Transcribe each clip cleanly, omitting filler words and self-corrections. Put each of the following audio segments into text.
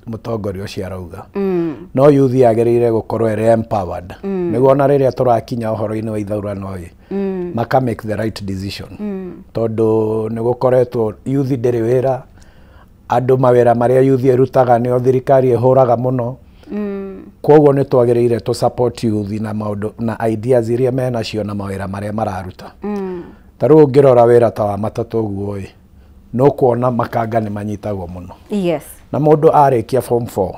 Mũtongoria ũcio arauga no youth yagĩrĩire gũkorwo ĩrĩ empowered nĩguo ona rĩrĩa tũrakinya ũhoro-inĩ wa ithurano ĩ, maka make the right decision, tondũ nĩ gũkoretwo youth ndĩrĩ wĩra. Andũ mawĩra marĩa youth ĩrutaga nĩo thirikari ĩhũraga mũno. Koguo nĩ twagĩrĩire tũ support youth na maũndũ na ideas iria menacio na mawĩra marĩa mararuta. Ta rĩu ũngĩrora wĩra ta wa matatũ ũguo ĩ, no kuona makanga nĩ manyitagwo mũno. Na mũndũ arĩkia form 4,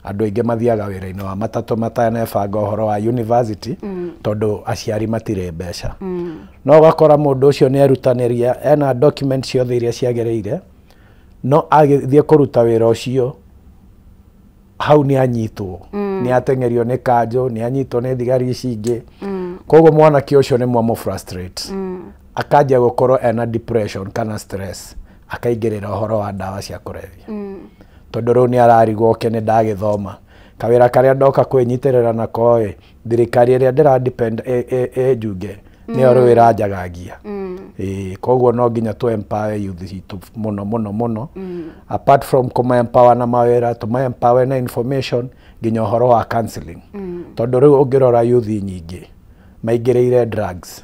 andũ aingĩ mathiaga wĩra-inĩ wa matatũ matanebanga ũhoro wa university, tondũ aciari matirĩ mbeca. No ũgakora mũndũ ũcio nĩ erutanĩria, ena document ciothe iria ciagĩrĩire, no agĩthiĩ kũruta wĩra ũcio hau nĩ anyitwo, nĩ ateng'erio nĩ kanjũ, nĩ anyitwo nĩ thigari ici ingĩ. Koguo mwanake ũcio nĩ mwamũ frustrate, akanjia gũkorwo ena depression kana stress, akaingĩrĩra ũhoro wa ndawa cia kũrebia, tondũ rĩu nĩ ararigwo, oke nĩ ndagĩthoma, kawĩra karĩa ndoka kwĩnyitĩrĩra nako ĩ, thirikari ĩrĩa ndĩra depend ĩ nĩyo rĩu ĩranjagagia. Ĩĩ, koguo no nginya tũ empower youth citũ mũno mũno mũno. Apart from kũma empower na mawĩra, tũma empower na information, nginya ũhoro wa counseling, tondũ rĩu ũngĩrora youth nyingĩ maingĩrĩire drugs,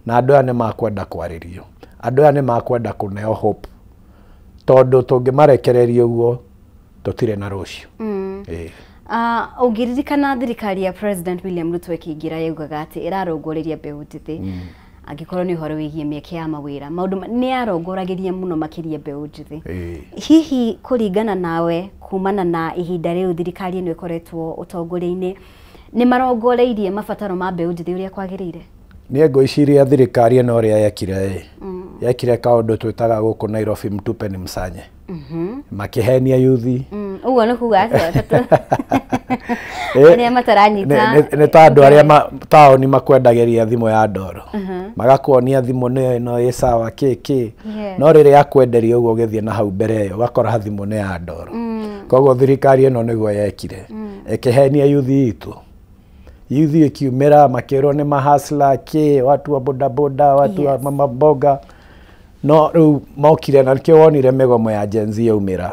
na andũ aya nĩ makwenda kwarĩrio, andũ aya nĩ makwenda kũneo hope, tondũ tũngĩmarekereria ũguo tũtirĩ na rũciũ. Ĩĩ. Ũngĩririkana thirikari ya President William Ruto ĩkĩingĩra yaugaga atĩ ĩrarongoreria mbeũ njĩthĩ. Angĩkorwo nĩ ũhoro wĩgiĩ mĩeke ya mawĩra, maũndũ nĩ yarongoragĩria mũno makĩria mbeũ njĩthĩ. Hihi kũringana nawe, kumana na ihinda rĩu thirikari ĩno ĩkoretwo ũtongoria-inĩ, nĩ marongoreirie mabataro ma mbeũ njĩthĩ ũrĩa kwagĩrĩire? Niĩ ngwĩciria thirikari ĩno ũrĩa yekire ĩ, yekire kaũndũ twĩtaga gũkũ Nairobi mtupe ni msanye, makĩhenia yuthi. Ũguo nĩ kuga atĩa arĩa mataranyita? Nĩ ta andũ arĩa taũni makwendagĩria thimũ ya ndoro, magakuonia thimũ nĩyo ĩno ĩ sawa kĩ kĩ, no rĩrĩa akwenderia ũguo ũgĩthiĩ na hau mbere ĩyo ũgakora thimũ nĩ ya ndoro. Koguo thirikari ĩno nĩguo yekire, ĩkĩhenia yuthi itũ. Yuthi ĩkiumĩra makĩrwo nĩ mahasla kĩ, watu wa bodaboda, watu wa mama mboga, no rĩu mokire na nĩkĩo wonire mĩgomo ya Gen Z yaumĩra,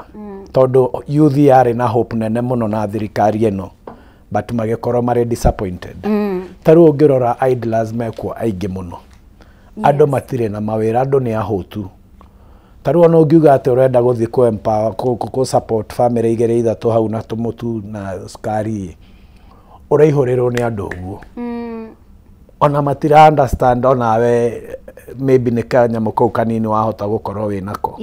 tondũ yuthi yarĩ na hope nene mũno na thirikari ĩno, but magĩkorwo marĩ disappointed. Ta rĩu ũngĩrora idlers mekuo aingĩ mũno, andũ matirĩ na mawĩra, andũ nĩ ahũtu. Ta rĩu ona ũngiuga atĩ ũrenda gũthiĩ kũ empower, kũ support family igĩrĩ ithatũ hau na tũmũtu na cukari, ũraihũrĩrwo nĩ andũ ũguo, ona matira understand onawe maybe nĩ kanyamũ kau kanini wahota gũkorwo wĩ nako,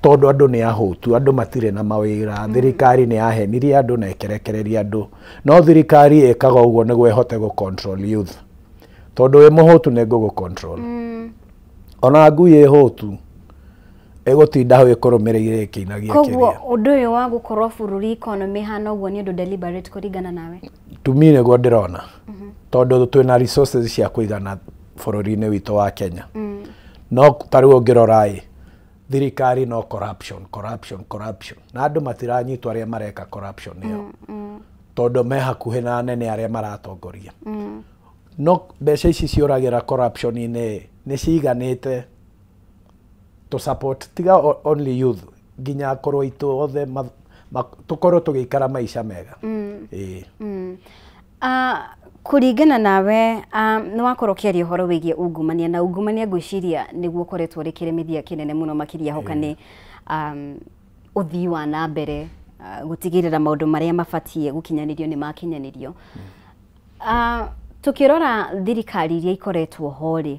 tondũ andũ nĩ ahũtu, andũ matirĩ na mawĩra. Thirikari nĩ yahenirie andũ na ĩkĩrekereria andũ, no thirikari ĩkaga ũguo nĩguo ĩhote gũ control youth, tondũ wĩ mũhũtu nĩ ngũgũ control. Ona ngui ĩ hũtu ĩgũtinda hau ĩkũrũmĩrĩire ĩkĩinagia. Koguo kĩrĩa ũndũ ũyũ wa gũkorwo bũrũri economy hana ũguo nĩ ũndũ deliberate kũringana nawe? To me nĩguo ndĩrona, tondũ twĩna resources cia kũigana bũrũri-inĩ witũ wa Kenya, no ta rĩu ũngĩrora ĩ, thirikari no corruption, corruption, corruption, na andũ matiranyitwo arĩa mareka corruption ĩyo, tondũ me hakuhĩ na anene arĩa maratongoria. No mbeca ici ciũragĩra corruption-inĩ nĩ ciganĩte to support tiga only youth, nginya akũrũ aitũ othe tũkorwo tũgĩikara maica mega. Ĩĩ. Kũringana nawe, nĩ wakorwo ũkĩaria ũhoro wĩgiĩ ungumania, na ungumania ngwĩciria nĩguo ũkoretwo ũrĩ kĩremithia kĩnene mũno makĩria hoka nĩ ũthii wa na mbere, gũtigĩrĩra maũndũ marĩa mabatiĩ gũkinyanĩrio nĩ makinyanĩrio. Tukĩrora thirikari iria ikoretwo ho rĩ,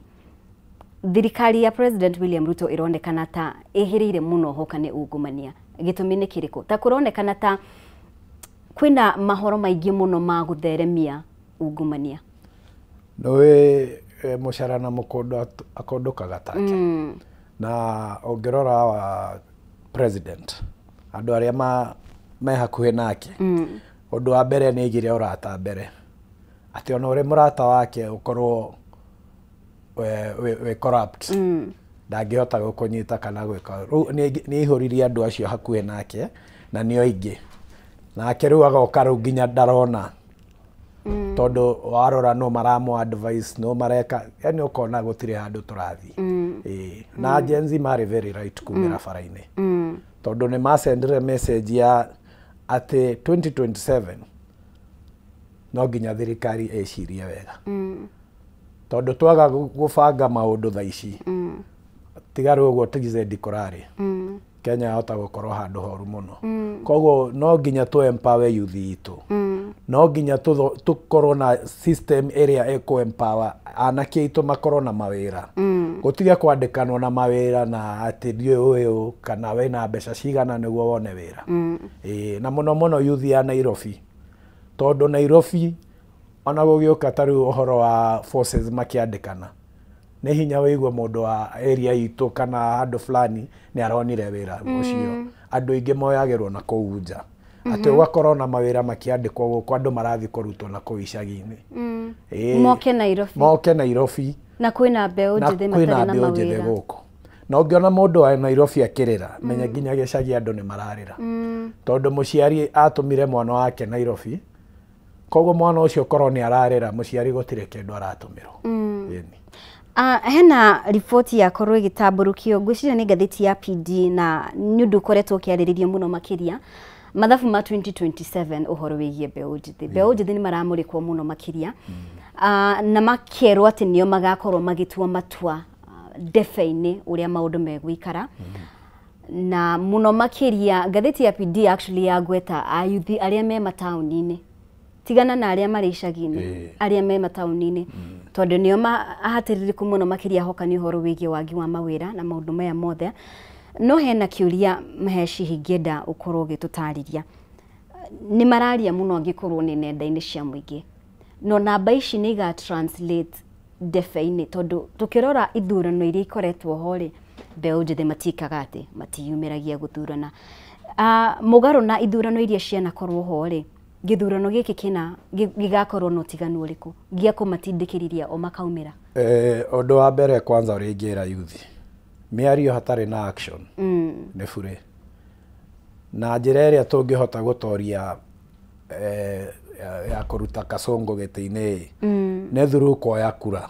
thirikari ya President William Ruto ĩronekana ta ĩhĩrĩire mũno hoka nĩ ungumania. Gĩtũmi nĩ kĩrĩkũ ta kũronekana ta kwĩna mahoro maingĩ mũno ma gũtheremia ungumania? Nĩũĩ mũcara na mũkũndũ akũndũkaga take. Na ũngĩrora wa president, andũ arĩa me hakuhĩ nake, ũndũ wa mbere nĩ aigire ũrata mbere, atĩ ona ũrĩ mũrata wake ũkorwo wĩ corrupt, ndangĩhota gũkũnyita kana gwĩka. Rĩu nĩ aihũririe andũ acio hakuhĩ nake na nĩo aingĩ nake. Rĩu agoka rĩu nginya ndarona, tondũ warora no maramũ advice no mareka, yani ũkona gũtirĩ handũ tũrathiĩ. Ĩĩ. Na Gen Z marĩ very right kumĩra bara-inĩ, tondũ nĩ macendire message ya Atĩ 2027 no nginya thirikari ĩcirie wega, tondũ twaga gũbanga maũndũ thaa ici, tiga rĩu ũguo TZ kũrarĩ, Kenya yahota gũkorwo handũ horu mũno. Koguo no nginya tũ empower youth itũ, no nginya tũkorwo na system ĩrĩa ĩkũ empower anake aitũ makorwo na mawĩra, gũtige kwandĩkanwo na mawĩra na atĩ ndiũĩ ũyũ kana wĩna mbeca cigana nĩguo wone wĩra. Ĩĩ, na mũno mũno youth ya Nairobi, tondũ Nairobi ona gũgĩũka ta rĩu ũhoro wa forces makĩandĩkana, nĩ hinya wĩigue mũndũ wa area itũ kana handũ fulani nĩ aronire wĩra ũcio. Andũ aingĩ moyagĩrwo na kũu nja, atĩ ũgakorwo na mawĩra makĩandĩkwo gũkũ, andũ marathiĩ kũrutwo na kũu icagi-inĩ. Ĩĩ. Moke Nairobi. Moke Nairobi. Na kwĩna mbeũ na njĩthĩ kwĩna matarĩ na mbeũ njĩthĩ mawĩra. Gũkũ na ũngĩona mũndũ wa Nairobi akĩrĩra, menya nginya gĩcagi andũ nĩ mararĩra, tondũ mũciari atũmire mwana wake Nairobi. Koguo mwana ũcio korwo nĩ ararĩra, mũciari gũtirĩ kĩndũ aratũmĩrwo. Ĩni. Hena riboti yakorwo ĩgĩtambũrũkio, ngwĩciria nĩ ngathĩti ya PD, na nĩ ũndũ ũkoretwo ũkĩarĩrĩrio mũno makĩria mathabu ma 2027, ũhoro wĩgiĩ mbeũ njĩthĩ. Mbeũ njĩthĩ nĩ maramũrĩkwo mũno makĩria, na makerwo atĩ nĩo magakorwo magĩtua matua ndebe-inĩ ũrĩa maũndũ megũikara. Na mũno makĩria ngathĩti ya PD actually yagweta ayuthi arĩa me mataũni-inĩ, tigana na arĩa marĩ icagi-inĩ, arĩa me mataũni-inĩ, tondũ nĩo ahatĩrĩrĩku mũno makĩria hoka nĩ ũhoro wĩgiĩ wagi wa mawĩra na maũndũ maya mothe. No hena kĩũria Mheshi ingĩenda ũkorwo ũgĩtũtarĩria. Nĩ mararia mũno angĩkorwo nĩ nenda-inĩ cia mũingĩ, no namba ici nĩ iga translate ndebe-inĩ? Tondũ tũkĩrora ithurano iria ikoretwo ho rĩ, mbeũ njĩthĩ matikaga atĩ matiyumĩragia gũthurana. Mũgarũ na ithurano iria cianakorwo ho rĩ, gĩthurano gĩkĩ kĩna gĩgakorwo na ũtiganu ũrĩkũ gĩa kũmatindĩkĩrĩria o makaumĩra? Ũndũ wa mbere kwanza ũrĩa ingĩra youth, mĩario hatarĩ na action nĩ bure. Na njĩra ĩrĩa tũngĩhota gũtoria ya kũruta Kasongo gĩtĩ-inĩ nĩ through kuoya kura.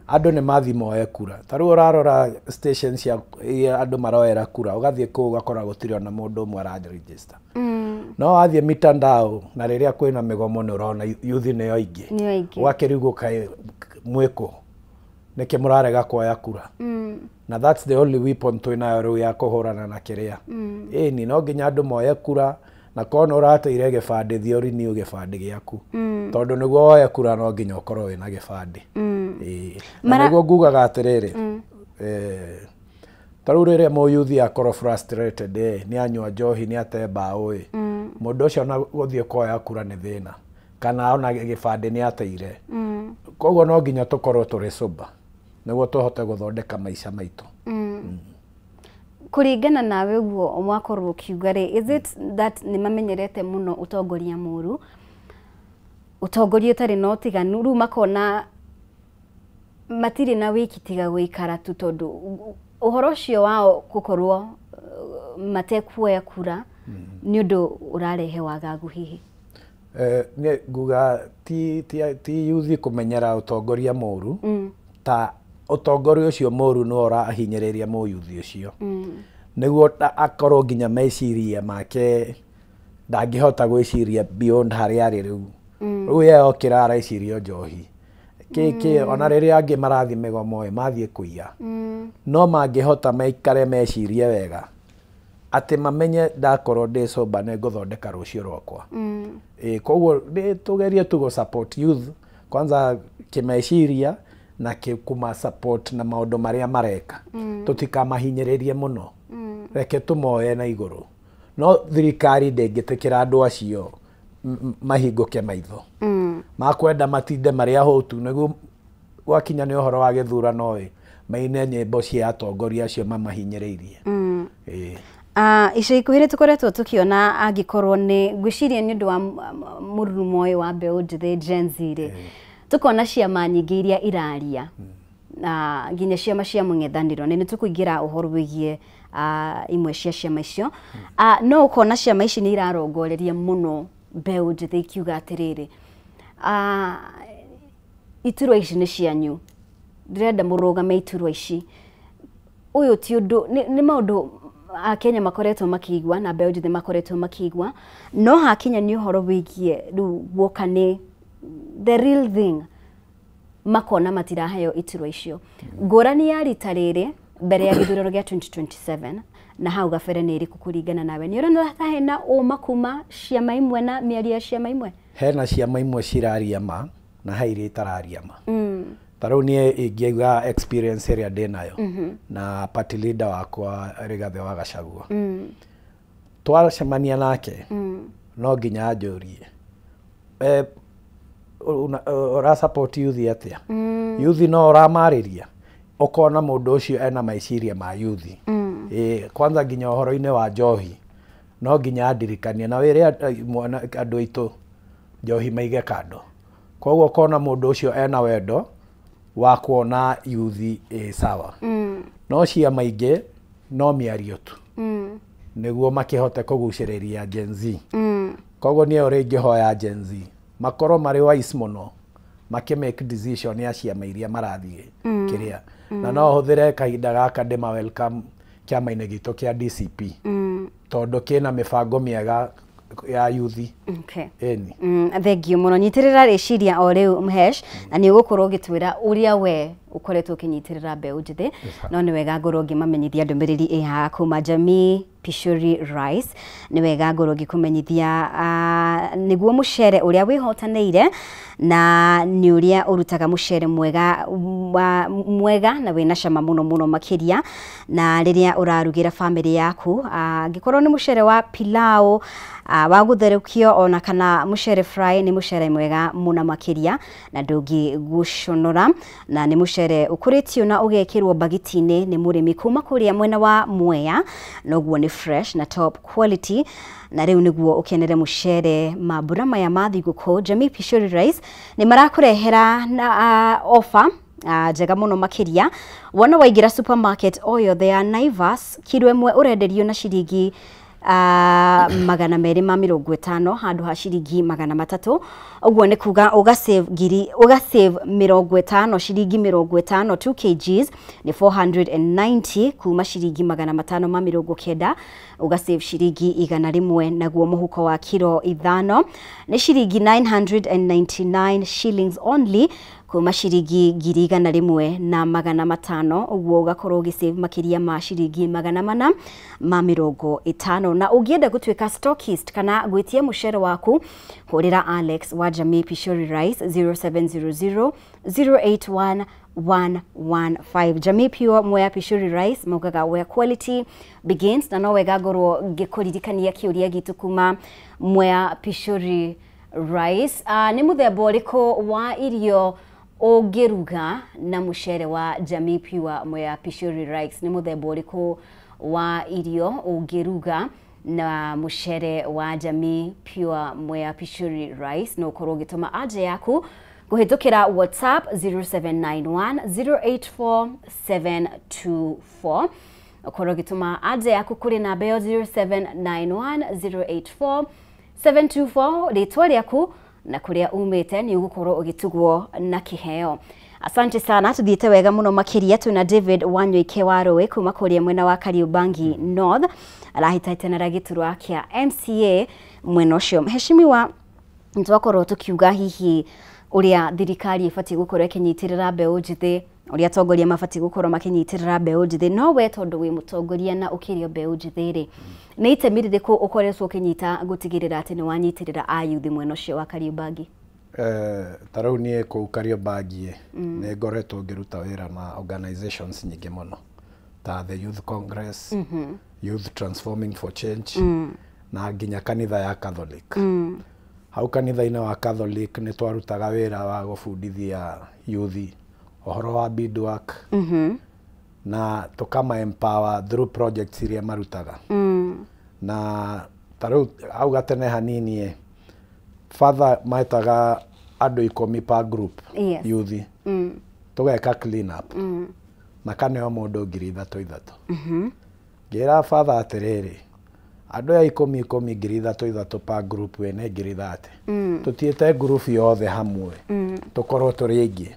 Andũ nĩ mathi moe kura. Ta rĩu ũrarora station cia iria andũ maroera kura, ũgathiĩ kũu ũgakora gũtirĩ ona mũndũ ũmwe araregister. No wathiĩ mitandao na rĩrĩa kwĩna mĩgomo, nĩ ũrona youth nĩo aingĩ. Nĩo aingĩ. Ũgakĩrigwo kaĩ mwĩkũ, nĩkĩ mũrarega kuoya kura? Na that's the only weapon twĩnayo rĩu ya kũhũrana na kĩrĩa. Ĩni, no nginya andũ moye kura, na korwo nĩ ũrateire gĩbandĩ, thiĩ ũrenew gĩbandĩ gĩaku, tondũ nĩguo woye kura no nginya ũkorwo wĩna gĩbandĩ. Ĩĩ. Na nĩguo ngugaga atĩrĩrĩ, ta rĩu rĩrĩa mũyuthi akorwo frustrated, nĩ anyua njohi, nĩ ate mbaũ ĩ, mũndũ ũcio ona gũthiĩ kuoya kura nĩ thĩna, kana ona gĩbandĩ nĩ ateire. Koguo no nginya tũkorwo tũrĩ sober nĩguo tũhote gũthondeka maica maitũ. Kũringana nawe ũguo wakorwo ũkiuga rĩ, is it that nĩ mamenyerete mũno ũtongoria mũru, ũtongoria ũtarĩ na ũtiganu, rĩu makona matirĩ na wĩki tiga gũikara tu, tondũ ũhoro ũcio wao gũkorwo matekuoya kura nĩ ũndũ ũrarehe wagagu hihi? Nĩ nguga ti yuthi kũmenyera ũtongoria mũru, ta ũtongoria ũcio mũru nĩwe ũrahinyĩrĩria mũyuthi ũcio, nĩguo akorwo nginya meciria make ndangĩhota gwĩciria beyond harĩa arĩ rĩu. Rĩu ye okĩra areciria o njohi kĩ, ona rĩrĩa angĩ marathiĩ mĩgomo ĩ, mathiĩ kũiya. No mangĩhota maikare mecirie wega atĩ mamenye ndakorwo ndĩ sober nĩ ngũthondeka rũciũ rwakwa. Ĩ, koguo nĩ tũgerie tu gũ support youth kwanza kĩmeciria na kũma support na maũndũ marĩa mareka, tũtikamahinyĩrĩrie mũno, reke tũmoye na igũrũ. No thirikari ndĩngĩtĩkĩra andũ acio mahingũke maitho, makwenda matinde marĩ ahũtu, nĩguo gwakinya nĩ ũhoro wa gĩthurano ĩ, maine nyĩmbo cia atongoria acio mamahinyĩrĩirie. Ĩĩ. Ica ikuhĩ nĩ tũkoretwo tũkĩona, angĩkorwo nĩ ngwĩciria nĩ ũndũ wa mũrurumo ũyũ wa mbeũ njĩthĩ, Gen Z rĩ, tũkona ciama nyingĩ iria iraria na nginya ciama cia mũng'ethanĩro, na nĩ tũkũingĩra ũhoro wĩgiĩ imwe cia ciama icio. No ũkona ciama ici nĩ irarongoreria mũno mbeũ njĩthĩ ikiuga atĩrĩrĩ, iturwa ici nĩ cianyu, ndĩrenda mũrũgame iturwa ici. Ũyũ ti ũndũ, nĩ maũndũ Akenya makoretwo makĩigua na mbeũ njĩthĩ makoretwo makĩigua, no hakinya nĩ ũhoro wĩgiĩ rĩu guoka nĩ the real thing, makona matiraheo iturwa icio. Ngũrani ya rita rĩrĩ mbere ya gĩthurano gĩa 2027 na hau gabere nĩ ĩrĩkũ kũringana nawe? Nĩ ũrona ta hena ũma kuma ciama imwe na mĩario ya ciama imwe? Hena ciama imwe ciraria ma na he iria itararia ma. Ta rĩu niĩ ingĩauga experience ĩrĩa ndĩnayo na party leader wakwa Rigathĩ wa Gachagua, twacemania nake no nginya anjũrie, ũra support youth atĩa? Youth no ũramarĩria, ũkona mũndũ ũcio ena meciria ma youth. Kwanza nginya ũhoro-inĩ wa njohi no nginya andirikanie na wĩre andũ aitũ njohi maige kando. Koguo ũkona mũndũ ũcio ena wendo wa kuona youth ĩ sawa. No ciama ingĩ no mĩario tu nĩguo makĩhote kũgucĩrĩria Gen Z. Koguo niĩ ũrĩa ingĩhoya Gen Z makorwo marĩ wise mũno makĩ make decision ya ciama iria marathiĩ kĩrĩa. Na no hũthĩre kahinda gaka ndĩma welcome kĩama-inĩ gitũ kĩa DCP, tondũ kĩna mĩbango mĩega ya youth. Okay. Ĩni. Thank you mũno. Nyitĩrĩra rĩciria o rĩu Mhesh, na nĩ ũgũkorwo ũgĩtwĩra ũrĩa we ũkoretwo ũkĩnyitĩrĩra mbeũ njĩthĩ, no nĩ wega ngorwo ngĩmamenyithia ndũmĩrĩri ĩ haha kuma Jamii Pishori Rice. Nĩ wega ngorwo ngĩkũmenyithia nĩguo mũcere ũrĩa wĩhotanĩire na nĩ ũrĩa ũrutaga mũcere mwega mwega na wĩna cama mũno mũno makĩria, na rĩrĩa ũrarugĩra bamĩrĩ yaku, angĩkorwo nĩ mũcere wa pilau, wa gũtherũkio, ona kana mũcere fry, nĩ mũcere mwega mũno makĩria na ndũngĩgũconora, na nĩ mũcere ũkũrĩtio na ũgekĩrwo mbagiti-inĩ nĩ mũrĩmi kuma kũrĩa mwena wa Mwea, noguo nĩ fresh na top quality. Na rĩu nĩguo ũkenere mũcere mambura maya ma thigũkũ, Jamii Pishori Rice nĩ marakũrehera na offer njega mũno makĩria. Wona waingĩra supermarket o yothe ya Naivas, kiro ĩmwe ũrenderio na ciringi 250 handũ ha ciringi 300. Ũguo nĩ kuga ũgasave ngiri, ũgasave 50, ciringi 50. 2 kgs nĩ 490 kuma ciringi 590, ũgasave ciringi 100. Naguo mũhuko wa kiro 5 nĩ ciringi 999 shillings only kuma ciringi 1,500. Ũguo ũgakorwo ũgĩsave makĩria ma ciringi 450. Na ũngĩenda gũtuĩka stockist kana gwĩtia mũcere waku, hũrĩra Alex wa Jamii Pishori Rice 0700 081 115. Jamii Pure Mwea Pishori Rice maugaga where quality begins. Na no wega ngorwo ngĩkũririkania kĩũria gitũ kuma Mwea Pishori Rice. Nĩ mũthemba ũrĩkũ wa irio ũngĩruga na mũcere wa Jamii Pure Mwea Pishori Rice? Nĩ mũthemba ũrĩkũ wa irio ũngĩruga na mũcere wa Jamii Pure Mwea Pishori Rice? No ũkorwo ũgĩtũma anja yaku kũhĩtũkĩra WhatsApp 0791 084 724. Ũkorwo ũgĩtũma anja yaku kũrĩ namba ĩyo 0791 084 724, rĩtwa rĩaku na kũrĩa umĩte, nĩ ũgũkorwo ũgĩtugwo na kĩheo. Asante sana, tuthiĩte wega mũno makĩria. Twĩna David Wanyoike wa Rũĩ kuma kũrĩa mwena wa Kariobangi North, arahĩtahĩtanĩra gĩturwa kĩa MCA mwena ũcio. Mheshimiwa, nĩtwakorwo tũkiuga hihi ũrĩa thirikari ĩbatiĩ gũkorwo ĩkĩnyitĩrĩra mbeũ njĩthĩ, ũrĩa atongoria mabatiĩ gũkorwo makĩnyitĩrĩra mbeũ njĩthĩ, no we tondũ wĩ mũtongoria na ũkĩrĩ o mbeũ njĩthĩ rĩ, nĩ itemi rĩrĩkũ ũkoretwo ũkĩnyita gũtigĩrĩra atĩ nĩ wanyitĩrĩra ayuthi mwena ũcio wa Kariobangi? Ta rĩu niĩ kũu Kariobangi nĩ ngoretwo ngĩruta wĩra na organizations nyingĩ mũno ta the Youth Congress, Youth Transforming for Change, na nginya kanitha ya Catholic. Hau kanitha-inĩ wa Catholic nĩ twarutaga wĩra wa gũbundithia youth ũhoro wa beadwork na tũkama empower through projects iria marutaga. Na ta rĩu hau gatene hanini ĩ, father metaga andũ 10 per group, youth, tũgeka clean up, makaneo mũndũ 3,000 3,000. Ngĩra father atĩrĩrĩ, andũ aya 10 10, 3,000 3,000 per group, ĩ nĩ 30,000. Tũtiĩte group yothe hamwe tũkorwo tũrĩ aingĩ,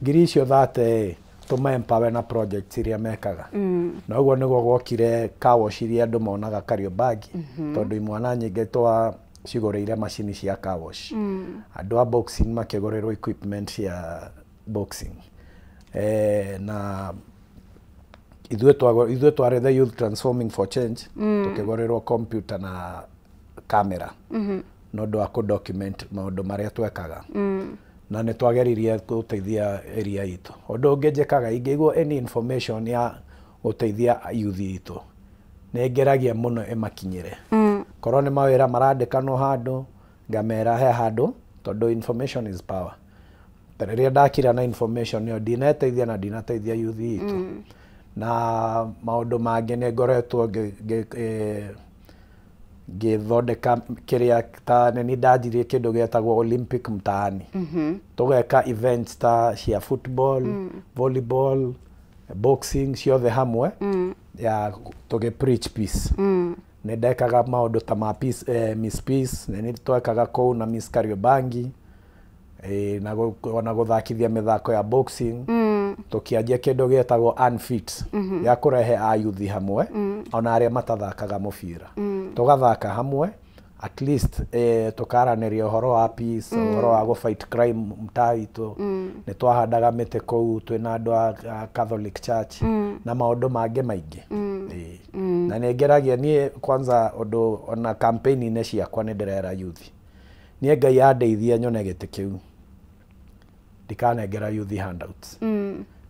ngiri icio 30 ĩ Tũma empower na projects iria mekaga. Na ũguo nĩguo gwokire car wash iria andũ monaga Kariobangi, tondũ imwana nyingĩ twa cigũrĩire macini cia car wash. Andũ a boxing makĩgũrĩrwo equipment cia boxing. Na ithuĩ twarĩ the Youth Transforming for Change, tũkĩgũrĩrwo computer na camera na ũndũ wa kũ-document maũndũ marĩa twekaga. Na nĩ twageririe gũteithia area itũ. Ũndũ ũngĩ njĩkaga, ingĩigua any information ya gũteithia youth itũ, nĩ ngeragia mũno ĩmakinyĩre. Korwo nĩ mawĩra marandĩkanwo handũ, ngamera he handũ, tondũ information is power. Ta rĩrĩa ndakira na information ĩyo, ndineteithia na ndinateithia youth itũ. Na maũndũ mangĩ nĩ ngoretwo ngĩthondeka kĩrĩa ta nĩ ndanjirie kĩndũ gĩetagwo Olympic Mtaani. Tũgeka events ta cia football, volleyball, boxing, ciothe hamwe ya tũgĩ preach peace. Nĩ ndekaga maũndũ ta ma peace, Miss Peace, nĩ twekaga kũu na Miss Kariobangi, na ona gũthakithia mĩthako ya boxing. Tũkĩanjia kĩndũ gĩetagwo Unfit, ya kũrehe ayuthi hamwe, ona arĩa matathakaga mũbira, tũgathaka hamwe, at least tũkaranĩria ũhoro wa peace, ũhoro wa gũ fight crime mtaa witũ. Nĩ twahandaga mĩtĩ kũu twĩna andũ a Catholic Church na maũndũ mangĩ maingĩ. Na nĩ ngeragia niĩ kwanza ũndũ ona campaign-inĩ ciakwa nĩ ndĩrera youth, niĩ Ngai andeithia nyone gĩtĩ kĩu, ndikanengera youth handouts.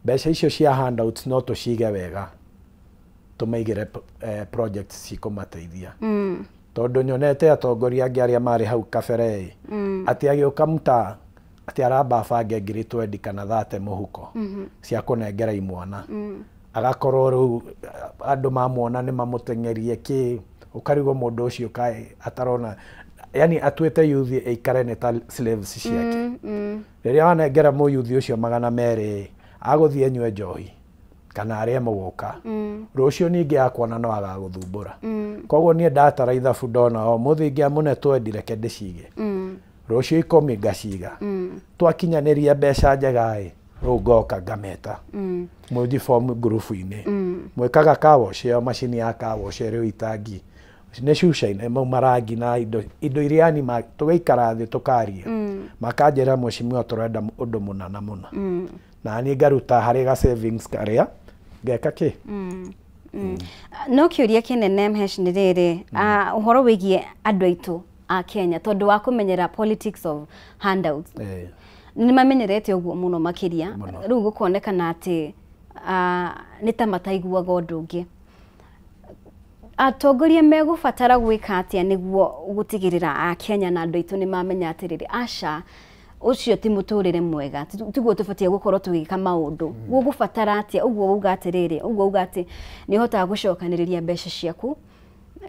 Mbeca icio cia handouts no tũcige wega, tũmaigĩre projects cikũmateithia, tondũ nyonete atongoria angĩ arĩa marĩ hau kabere ĩ, atĩ agĩũka mtaa atĩ aramba abange ngiri 20 kana 30 mũhuko cia kũnengera imwana, agakorwo rĩu andũ mamuona nĩ mamũteng'erie kĩ, ũkarigwo mũndũ ũcio kaĩ atarona, yani atuĩte youth ĩikare nĩ ta slaves ciake. Rĩrĩa wanengera mũyuthi ũcio 200, agũthiĩ anyue njohi kana arĩe mũgũka, rũciũ ningĩ akuona no agagũthumbũra. Koguo niĩ ndatara ithabu ndona o mũthĩ ingĩamũne 20, reke ndĩcige, rũciũ 10 ngaciga, twakinyanĩria mbeca njega ĩ, rĩu ngoka ngameta mũthi form ngurubu-inĩ, mwĩkaga car wash ĩyo, macini ya car wash ĩrĩ itangi nĩ cuca mau marangi na indo iria, yani tũgaikara thĩ tũkaria, makanjĩra, "Mheshimiwa, tũrenda ũndũ mũna na mũna," na niĩ ngaruta harĩ ga savings karĩa ngeka kĩ. No kĩũria kĩnene, Mhesh, nĩ rĩrĩ, ũhoro wĩgiĩ andũ aitũ a Kenya, tondũ wa kũmenyera politics of handouts, nĩ mamenyerete ũguo mũno makĩria. Rĩu gũkonekana atĩ nĩ ta mataiguaga ũndũ ũngĩ. Atongoria megũbatara gwĩka atĩa nĩguo gũtigĩrĩra a Kenya na andũ aitũ nĩ mamenya atĩrĩrĩ, aca, ũcio ti mũtũrĩre mwega, tiguo tũbatiĩ gũkorwo tũgĩka maũndũ? Gũgũbatara atĩa ũguo uga atĩrĩrĩ, ũguo uga atĩ nĩ ũhotaga gũcokanĩrĩria mbeca ciaku,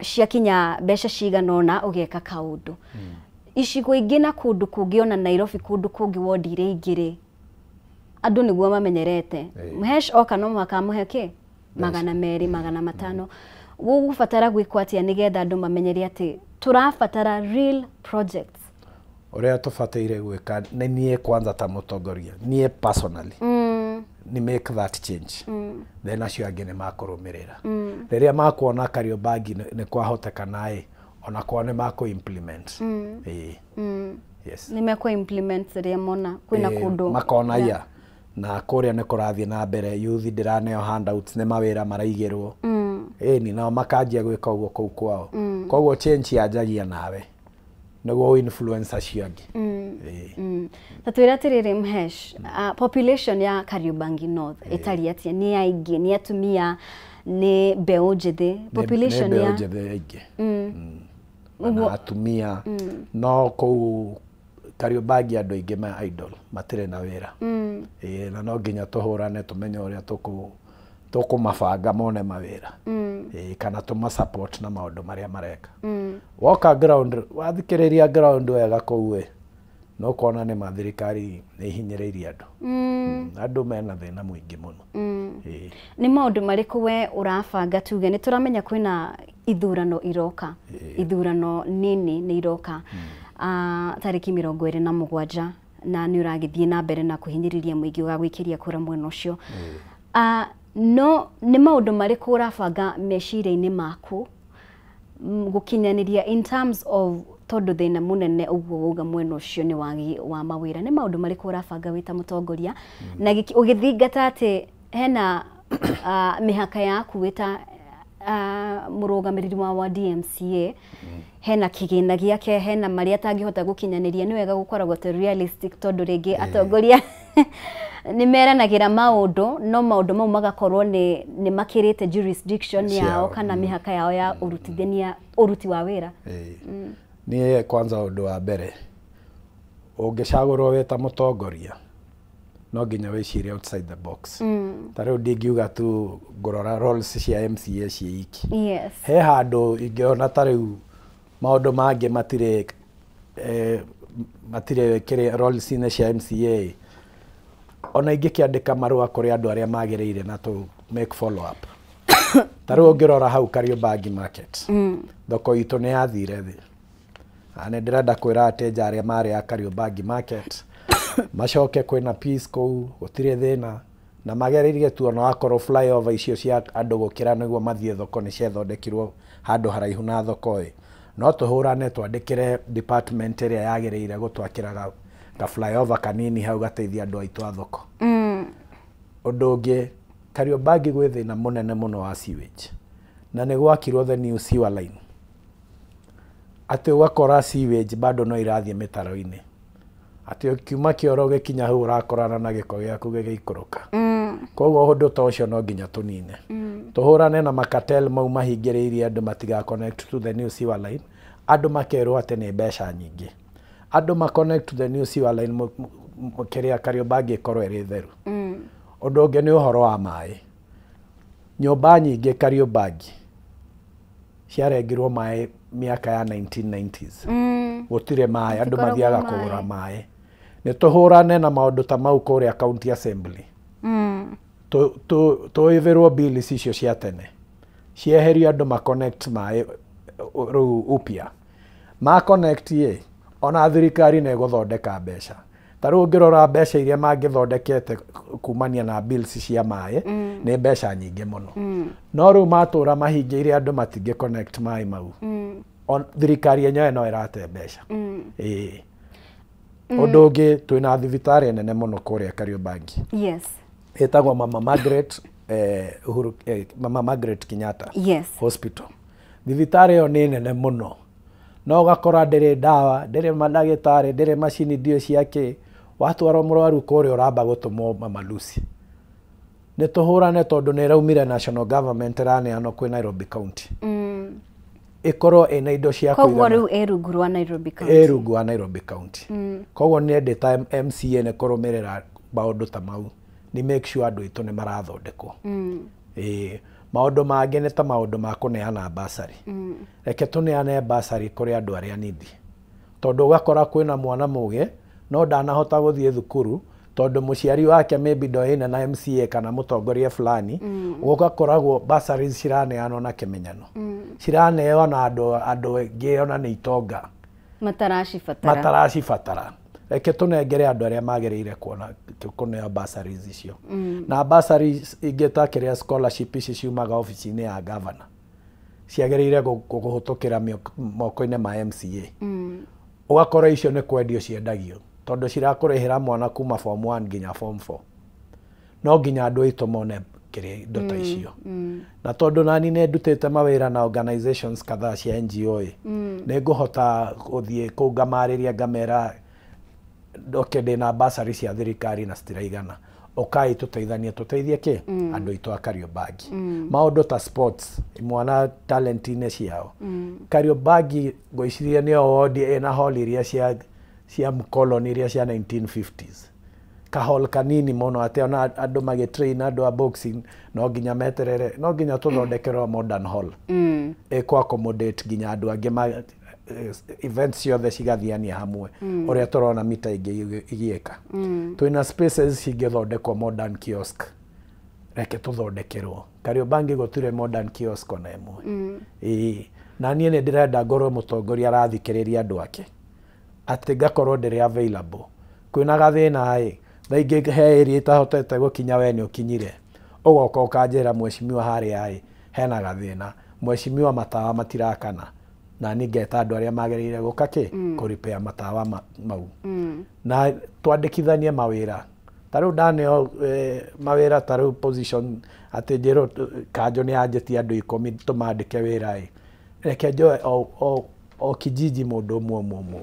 ciakinya mbeca cigana ũna ũgeka kaũndũ? Icigo ingĩ na kũndũ kũngĩ, ona Nairobi, kũndũ kũngĩ, wondi iria ingĩ rĩ, andũ nĩguo mamenyerete. Mhesh oka no mũhaka amũhe kĩ, 200, 500. Gũgũbatara gwĩkwo atĩa nĩgetha andũ mamenyere atĩ tũrabatara real projects? Ũrĩa tũbataire gwĩka nĩ niĩ kwanza ta mũtongoria, niĩ personally ni make that change, then acio angĩ nĩ makũrũmĩrĩra. Rĩrĩa makuona Kariobangi nĩ kwahotekana ĩ, ona kwao nĩ makũ implement. Ĩĩ, yes. Nĩ mekũ implement rĩrĩa mona kwĩna kũndũ makona ia na kũrĩa nĩ kũrathiĩ na mbere, youth ndĩraneo handouts, nĩ mawĩra maraigĩrwo, ĩni nao makanjia gwĩka ũguo kũu kwao. Koguo change yanjagia nawe nĩguo influence acio angĩ. Ĩĩ. Ta twĩre atĩrĩrĩ, Mhesh, population ya Kariobangi North ĩtariĩ atĩa? Nĩ aingĩ, nĩ atumia, nĩ mbeũ njĩthĩ? Population nĩ mbeũ ya njĩthĩ aingĩ ona atumia, no kũu Kariobangi andũ aingĩ ma idle, matirĩ na wĩra. Ĩĩ, na no nginya tũhũrane tũmenye ũrĩa tũkũmabanga mone mawĩra. Ĩĩ, kana tũma support na maũndũ marĩa mareka. Woka ground, wathikĩrĩria ground wega kũu ĩ, no kuona nĩ ma thirikari nĩ ihinyĩrĩirie andũ. Andũ mena thĩna mũingĩ mũno. Ĩĩ. Nĩ maũndũ marĩkũ we ũrabanga? Tuge nĩ tũramenya kwĩna ithurano iroka, ithurano nini nĩ iroka, tarĩki 27. Na nĩ ũragĩthiĩ na mbere na kũhinyĩrĩria mũingĩ ũgagwĩkĩria kura mwena ũcio. No nĩ maũndũ marĩkũ ũrabanga meciria-inĩ maku gũkinyanĩria in terms of tondũ thĩna mũnene ũguo wauga mwena ũcio nĩ wagi wa mawĩra, nĩ maũndũ marĩkũ ũrabanga wĩ ta mũtongoria na ũgĩthingata atĩ hena mĩhaka yaku wĩ ta mũrũgamĩrĩri wa ward MCA, hena kĩgĩna gĩake, hena marĩa atangĩhota gũkinyanĩria, nĩ wega gũkoragwo tũ realistic tondũ rĩngĩ atongoria nĩ meranagĩra maũndũ no maũndũ mau magakorwo nĩ makĩrĩte jurisdiction yao kana mĩhaka yao ya ũrutithania ũruti wa wĩra. Niĩ kwanza ũndũ wa mbere ũngĩcagũrwo wĩ ta mũtongoria no nginya wĩcirie outside the box. Ta rĩu ndingiuga tu ngũrora roles cia MCA ciĩ iki. He handũ ingĩona ta rĩu maũndũ mangĩ matirĩ matirĩ kĩrĩ roles-inĩ cia MCA, ona ingĩkĩandĩka marũa kũrĩ andũ arĩa magĩrĩire na to make follow up. Ta rĩu ũngĩrora hau Kariobangi market, thoko itũ nĩ yathire thĩ. Na nĩ ndĩrenda kwĩra ateja arĩa marĩ a Kariobangi market macoke kwĩna peace kũu, gũtirĩ thĩna, na magereirie tu ona wakorwo flyover icio cia andũ gũkĩra nĩguo mathiĩ thoko nĩ ciathondekirwo handũ haraihu na thoko ĩ, no tũhũrane twandĩkĩre department ĩrĩa yagĩrĩire gũtwakĩra ka flyover kanini hau gateithia andũ aitũ a thoko. Ũndũ ũngĩ, Kariobangi gwĩ thĩna mũnene mũno wa sewage, na nĩ gwakirwo the new sewer line, atĩ ũgakora sewage bado no irathiĩ mĩtaro-inĩ, atĩ ũkiuma kĩoro ũgĩkinya hau ũrakorana na gĩko gĩaku gĩgĩikũrũka. Koguo ũndũ ta ũcio no nginya tũnine, tũhũrane na makatel mau mahingĩrĩirie andũ matiga connect to the new sewer line, andũ makerwo atĩ nĩ mbeca nyingĩ, andũ ma connect to the new sewer line kĩrĩa Kariobangi ĩkorwo ĩrĩ theru. Ũndũ ũngĩ nĩ ũhoro wa maĩ. Nyũmba nyingĩ Kariobangi ciarengirwo maĩ mĩaka ya 1990s. Gũtirĩ maĩ, andũ mathiaga kũgũra maĩ. Nĩ tũhũrane na maũndũ ta mau kũrĩa county assembly. Tũĩvĩrwo bills icio cia tene, cieherio andũ ma connect maĩ rĩu upya. Ma connect ĩ, ona thirikari nĩ ĩgũthondeka mbeca. Ta rĩu ũngĩrora mbeca iria mangĩthondekete kumania na bills cia maĩ, nĩ mbeca nyingĩ mũno. No rĩu matũra mahingĩire andũ matingĩ connect maĩ mau. Thirikari yenyewe no ĩrate mbeca. Ĩĩ. Ũndũ ũngĩ, twĩna thibitarĩ nene mũno kũrĩa Kariobangi. Ĩtagwo Mama Margaret, Uhuru, Mama Margaret Kenyatta Hospital. Thibitarĩ ĩyo nĩ nene mũno. No ũgakora ndĩrĩ ndawa, ndĩrĩ mandagĩtarĩ, ndĩrĩ macini ndiũ cia kĩ. Watwarwo mũrwaru kũrĩa ũramba gũtũmwo Mama Lucy. Nĩ tũhũrane tondũ nĩ ĩraumire national government ĩraneanwo kwĩ Nairobi County. Ĩkorwo ĩna indo cia kũigana. Koguo rĩu ĩ rungu rwa Nairobi County. Ĩ rungu wa Nairobi County. Koguo niĩ ndĩ ta MCA nĩ kũrũmĩrĩra maũndũ ta mau, nĩ make sure andũ aitũ nĩ marathondekwo. Maũndũ mangĩ nĩ ta maũndũ ma kũneana bursary. Reke tũneane bursary kũrĩ andũ arĩa needy. Tondũ ũgakora kwĩna mwana mũgĩ no ndanahota gũthiĩ thukuru tondũ mũciari wake maybe ndoĩne na MCA kana mũtongoria fulani, ũgakoragwo bursaries ciraneanwo na kĩmenyano. Ciraneanwo na andũ aingĩ ona nĩ itonga. Mataracibatara. Reke tũnengere andũ arĩa magĩrĩire kuona kũneo bursaries icio. Na bursaries ingĩ ta kĩrĩa scholarship ici ciumaga obici-inĩ ya governor, ciagĩrĩire kũhĩtũkĩra moko-inĩ ma MCA. Ũgakora icio nĩ kwendio ciendagio tondũ cirakũrĩhĩra mwana kuma form 1 nginya form 4. No nginya andũ aitũ mone kĩrĩa indo ta icio. Na tondũ nani nĩ ndutĩte mawĩra na organizations kadhaa cia NGO ĩ, nĩ ngũhota gũthiĩ kũu ngamarĩria ngamera okay, ndĩna bursary cia thirikari na citiraigana, ũkai tũteithanie tũteithie kĩ andũ aitũ a Kariobangi. Maũndũ ta sports, mwana talent-inĩ ciao. Kariobangi ngwĩciria nĩyo ward ĩna hall iria cia mkoloni iria cia 1950s. Ka hall kanini mũno atĩ ona andũ magĩtrain andũ a boxing no nginya meterere, no nginya tũthondekerwo modern hall. Ĩkũ accommodate nginya andũ angĩ events ciothe cigathiania hamwe, ũrĩa tũrona mita ingĩ igĩka. Twĩna spaces cingĩthondekwo modern kiosk, reke tũthondekerwo. Kariobangi gũtirĩ modern kiosk ona ĩmwe. Ĩĩ, na niĩ nĩ ndĩrenda ngorwo mũtongoria arathikĩrĩria andũ ake, atĩ ngakorwo ndĩrĩ available. Kwĩna gathĩna ĩ, thaa ingĩ he area itahotete gũkinya we nĩ ũkinyire. Ũgoka ũkanjĩra mheshimiwa harĩa ĩ, hena gathĩna. Mheshimiwa matawa matirakana. Na niĩ ngeta andũ arĩa magĩrĩire gũka kĩ kũ repair matawa mau. Na twandĩkithanie mawĩra. Ta rĩu ndaneo mawĩra ta rĩu position atĩ njĩrwo kanjũ nĩ yanjĩtie andũ 10 tũmandĩke wĩra ĩ. Reke njoe o kijiji mũndũ ũmwe ũmwe ũmwe.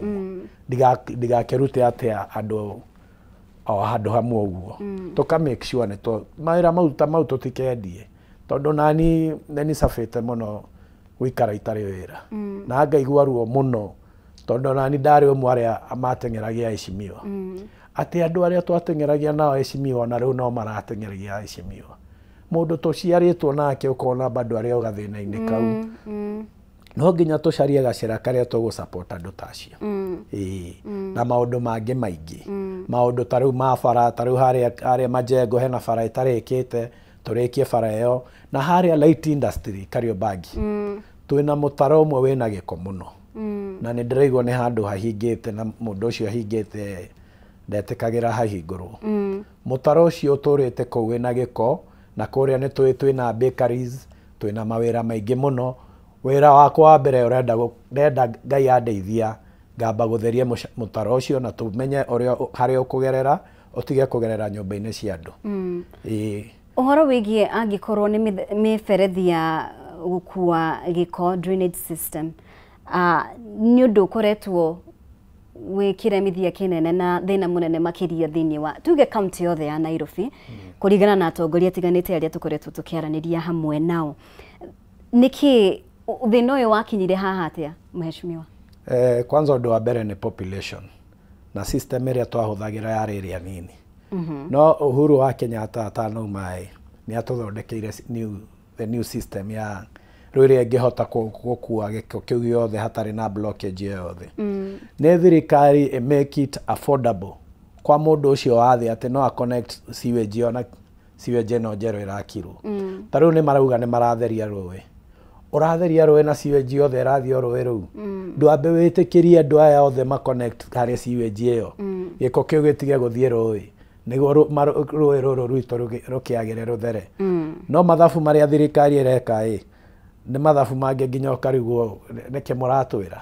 Ndigakĩrute atĩa andũ o handũ hamwe ũguo. Tũka make sure nĩ mawĩra mau ta mau tũtikendie. Tondũ nani nĩ nicabĩte mũno gũikara itarĩ wĩra. Na ngaigua ruo mũno tondũ nani ndarĩ ũmwe arĩa mateng'eragia heshimiwa. Atĩ andũ arĩa twateng'eragia nao heshimiwa na rĩu no marateng'eragia heshimiwa. Mũndũ tũciarĩtwo nake ũkona bado arĩ o gathĩna-inĩ kau. No nginya tũcarie gacĩra karĩa tũgũ support andũ ta acio. Ĩĩ. Na maũndũ mangĩ maingĩ. Maũndũ ta rĩu ma bara, ta rĩu harĩa Majengo hena bara ĩtarĩkĩte, tũrĩkie bara ĩyo. Na harĩa light industry Kariobangi. Twĩna mũtaro ũmwe wĩna gĩko mũno. Na nĩ ndĩraigua nĩ handũ hahingĩte na mũndũ ũcio ahingĩte ndetĩkagĩra hahingũrwo. Mũtaro ũcio ũtũrĩte kũu wĩna gĩko na kũrĩa nĩ tũĩ twĩna bakeries, twĩna mawĩra maingĩ mũno. Wĩra wakwa wa mbere ũrenda ndenda Ngai andeithia ngamba gũtheria mũtaro ũcio na tũmenye ũrĩa harĩa ũkũgerera ũtige kũgerera nyũmba-inĩ cia andũ. Ĩĩ. Ũhoro wĩgiĩ angĩkorwo nĩ mĩberethi ya gũkua gĩko drainage system, nĩ ũndũ ũkoretwo wĩ kĩremithia kĩnene na thĩna mũnene makĩria thĩinĩ wa tuge kaunti yothe ya Nairobi, kũringana na atongoria atiganĩte arĩa tũkoretwo tũkĩaranĩria hamwe nao. Nĩkĩ thĩna ũyũ wakinyire haha atĩa mheshimiwa? Kwanza ũndũ wa mbere nĩ population na system ĩrĩa twahũthagĩra yarĩ ĩrĩa nini. No Uhuru wa Kenyatta atanauma ĩ, nĩ atũthondekeire the new system ya rĩu ĩrĩa ĩngĩhota gũkua gĩko kĩu gĩothe hatarĩ na blockage yothe. Nĩ thirikari ĩ make it affordable kwa mũndũ ũcio wa thĩ atĩ no a connect sewage ona sewage ĩno njerũ ĩrakirwo. Ta rĩu nĩ marauga nĩ maratheria rũĩ. Ũratheria rũĩ na sewage yothe ĩrathiĩ o rũĩ rũu. Ndwambe wĩtĩkĩrie andũ aya othe ma connect harĩ sewage ĩyo. Gĩko kĩu gĩtige gũthiĩ rũĩ. Nĩguo rũĩ rũrũ rwitũ rũkĩagĩre rũthere. No mathabu marĩa thirikari ĩreka ĩ, nĩ mathabu mangĩ nginya ũkarigwo nĩkĩ mũratwĩra.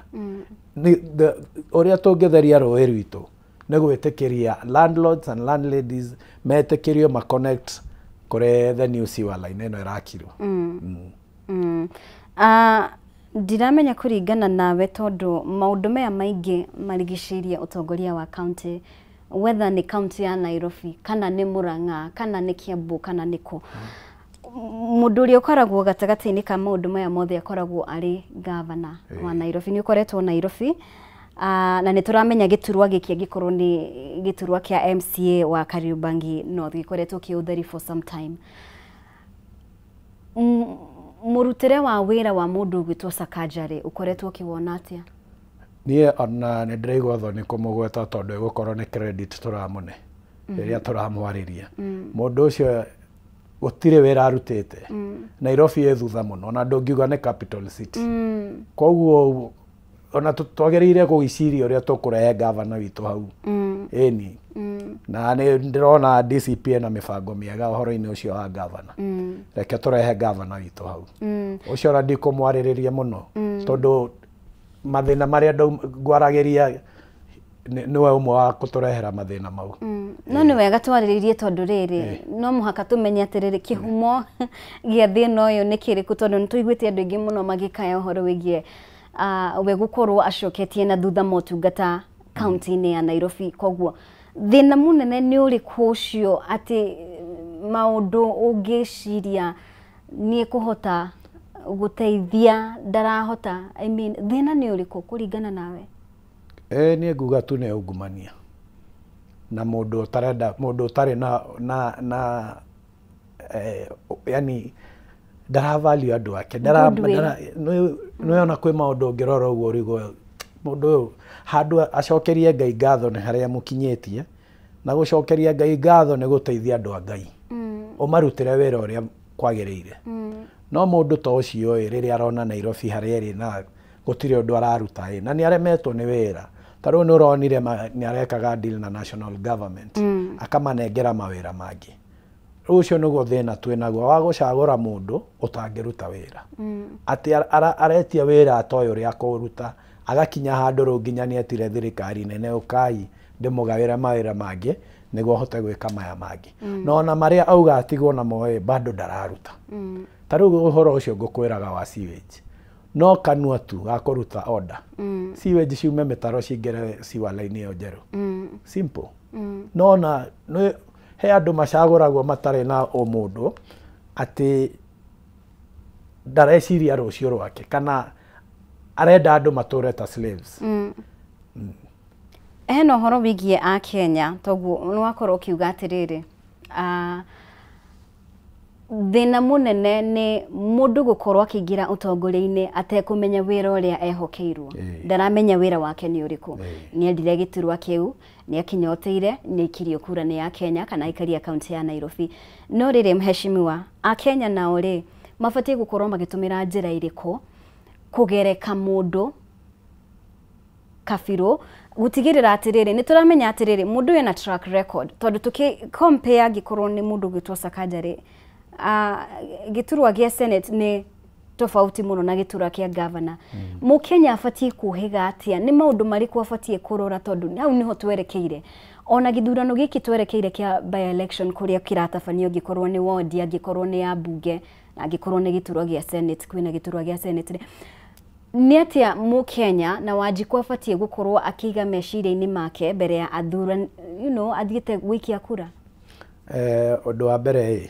Ũrĩa tũngĩtheria rũĩ rwitũ nĩ gwĩtĩkĩria landlords and landladies metĩkĩrio ma connect kũrĩ the new sewer line ĩno ĩrakirwo. Ndiramenya kũringana nawe tondũ maũndũ maya maingĩ marigicĩirie ũtongoria wa county, whether nĩ county ya Nairobi kana nĩ Murang'a kana nĩ Kiambu kana nĩ kũ. Mũndũ ũrĩa ũkoragwo gatagatĩ-inĩ ka maũndũ maya mothe akoragwo arĩ gavana wa Nairobi. Nĩ ũkoretwo Nairobi, na nĩ tũramenya gĩturwa gĩkĩ angĩkorwo nĩ gĩturwa kĩa MCA wa Kariobangi North gĩkoretwo kĩ ũtheri for some time. Mũrutĩre wa wĩra wa mũndũ ũgwĩtwo Sakaja rĩ, ũkoretwo ũkĩwona atĩa? Niĩ ona nĩ ndĩraigua thoni kũmũgweta tondũ ĩgũkorwo nĩ credit tũramũne rĩrĩa tũramwarĩria. Mũndũ ũcio gũtirĩ wĩra arutĩte. Nairobi ĩ thutha mũno na ndũngiuga nĩ capital city. Koguo ona twagĩrĩire gũgĩciria ũrĩa tũkũrehe gavana witũ hau. Ĩni. Na nĩ ndĩrona DCP ena mĩbango mĩega ũhoro-inĩ ũcio wa gavana. Reke tũrehe gavana witũ hau. Ũcio ona ndikũmwarĩrĩria mũno tondũ mathĩna marĩa ngwaragĩria nĩwe ũmwe wa kũtũrehera mathĩna mau. No nĩ wega twarĩrĩrie tondũ rĩrĩ no mũhaka tũmenye atĩrĩrĩ kĩhumo gĩa thĩna ũyũ nĩ kĩrĩkũ tondũ nĩ tũiguĩte andũ aingĩ mũno magĩkaya ũhoro wĩgiĩ we gũkorwo acoketie na thutha motungata kaunti-inĩ ya Nairobi. Koguo thĩna mũnene nĩ ũrĩkũ ũcio atĩ maũndũ ũngĩciria nĩ kũhota gũteithia ndarahota? I mean, thĩna nĩ ũrĩkũ kũringana nawe? Niĩ nguga tu nĩ ungumania na mũndũ ũtarenda, mũndũ ũtarĩ na yani ndara value andũ ake, nĩ ona kwĩ maũndũ ũngĩrora ũguo ũrigwo mũndũ ũyũ handũ acokerie Ngai ngatho nĩ harĩa mũkinyĩtie, na gũcokeria Ngai ngatho nĩ gũteithia andũ a Ngai ũmarutĩre wĩra ũrĩa kwagĩrĩire. No mũndũ ta ũcio ĩ, rĩrĩa arona Nairobi harĩa ĩrĩ na gũtirĩ ũndũ araruta ĩ, na nĩ aremetwo nĩ wĩra Ta rĩu nĩ ũronire nĩ arekaga deal na national government, akamanengera mawĩra mangĩ. Rĩu ũcio nĩguo thĩna twĩnaguo wa gũcagũra mũndũ ũtangĩruta wĩra. Atĩ aretia wĩra atoĩ ũrĩa akũruta, agakinya handũ rĩu nginya nĩetire thirikari nene ũkai ndĩmũgawĩre mawĩra mangĩ nĩguo ahote gwĩka maya mangĩ. No ona marĩa auga atigwo namo ĩ bado ndararuta. Ta rĩu ũhoro ũcio ngũkwĩraga wa sewage, no kanua tu ga kũruta order. Sewage ciume mĩtaro cingĩre sewer line ĩyo njerũ. Simple. No ona he andũ macagũragwo matarĩ na ũmũndũ, atĩ ndareciria rũciũ rwake kana arenda andũ matũre ta slaves. Hena ũhoro wĩgiĩ a Kenya, toguo nĩ wakorwo ũkiuga atĩrĩrĩ, thĩna mũnene nĩ mũndũ gũkorwo akĩingĩra ũtongoria-inĩ atekũmenya wĩra ũrĩa ehokeirwo. Ndaramenya wĩra wake nĩ ũrĩkũ. Nĩ endire gĩturwa kĩu, nĩ akinyoteire, nĩ aikirio kura nĩ ya Kenya kana aikaria kaunti ya Nairobi. No rĩrĩ, mheshimiwa, a Kenya nao rĩ mabatiĩ gũkorwo magĩtũmĩra njĩra irĩkũ kũgereka mũndũ kabirũ gutigirira atiriri ni turamenya atiriri mundu ena track record tondu tuki compare angikorwo ni mundu gwitwo Sakaja ri giturwa gia Senate ni tofauti muno na giturwa kia governor. Mukenya abatie kuhiga atia ni maundu mariku abatie kurora tondu hau niho twerekeire ona githurano giki twerekeire kia by election kuria kiratabanio ngikorwo ni ward angikorwo ni ya bunge na angikorwo ni giturwa gia Senate kwina giturwa gia Senate. Ni atia Mukenya na Wanjiku abatie gukorwo akiiga meciria-inĩ make mbere ya athura, you know, athiĩte gũikia kura? Ũndũ wa mbere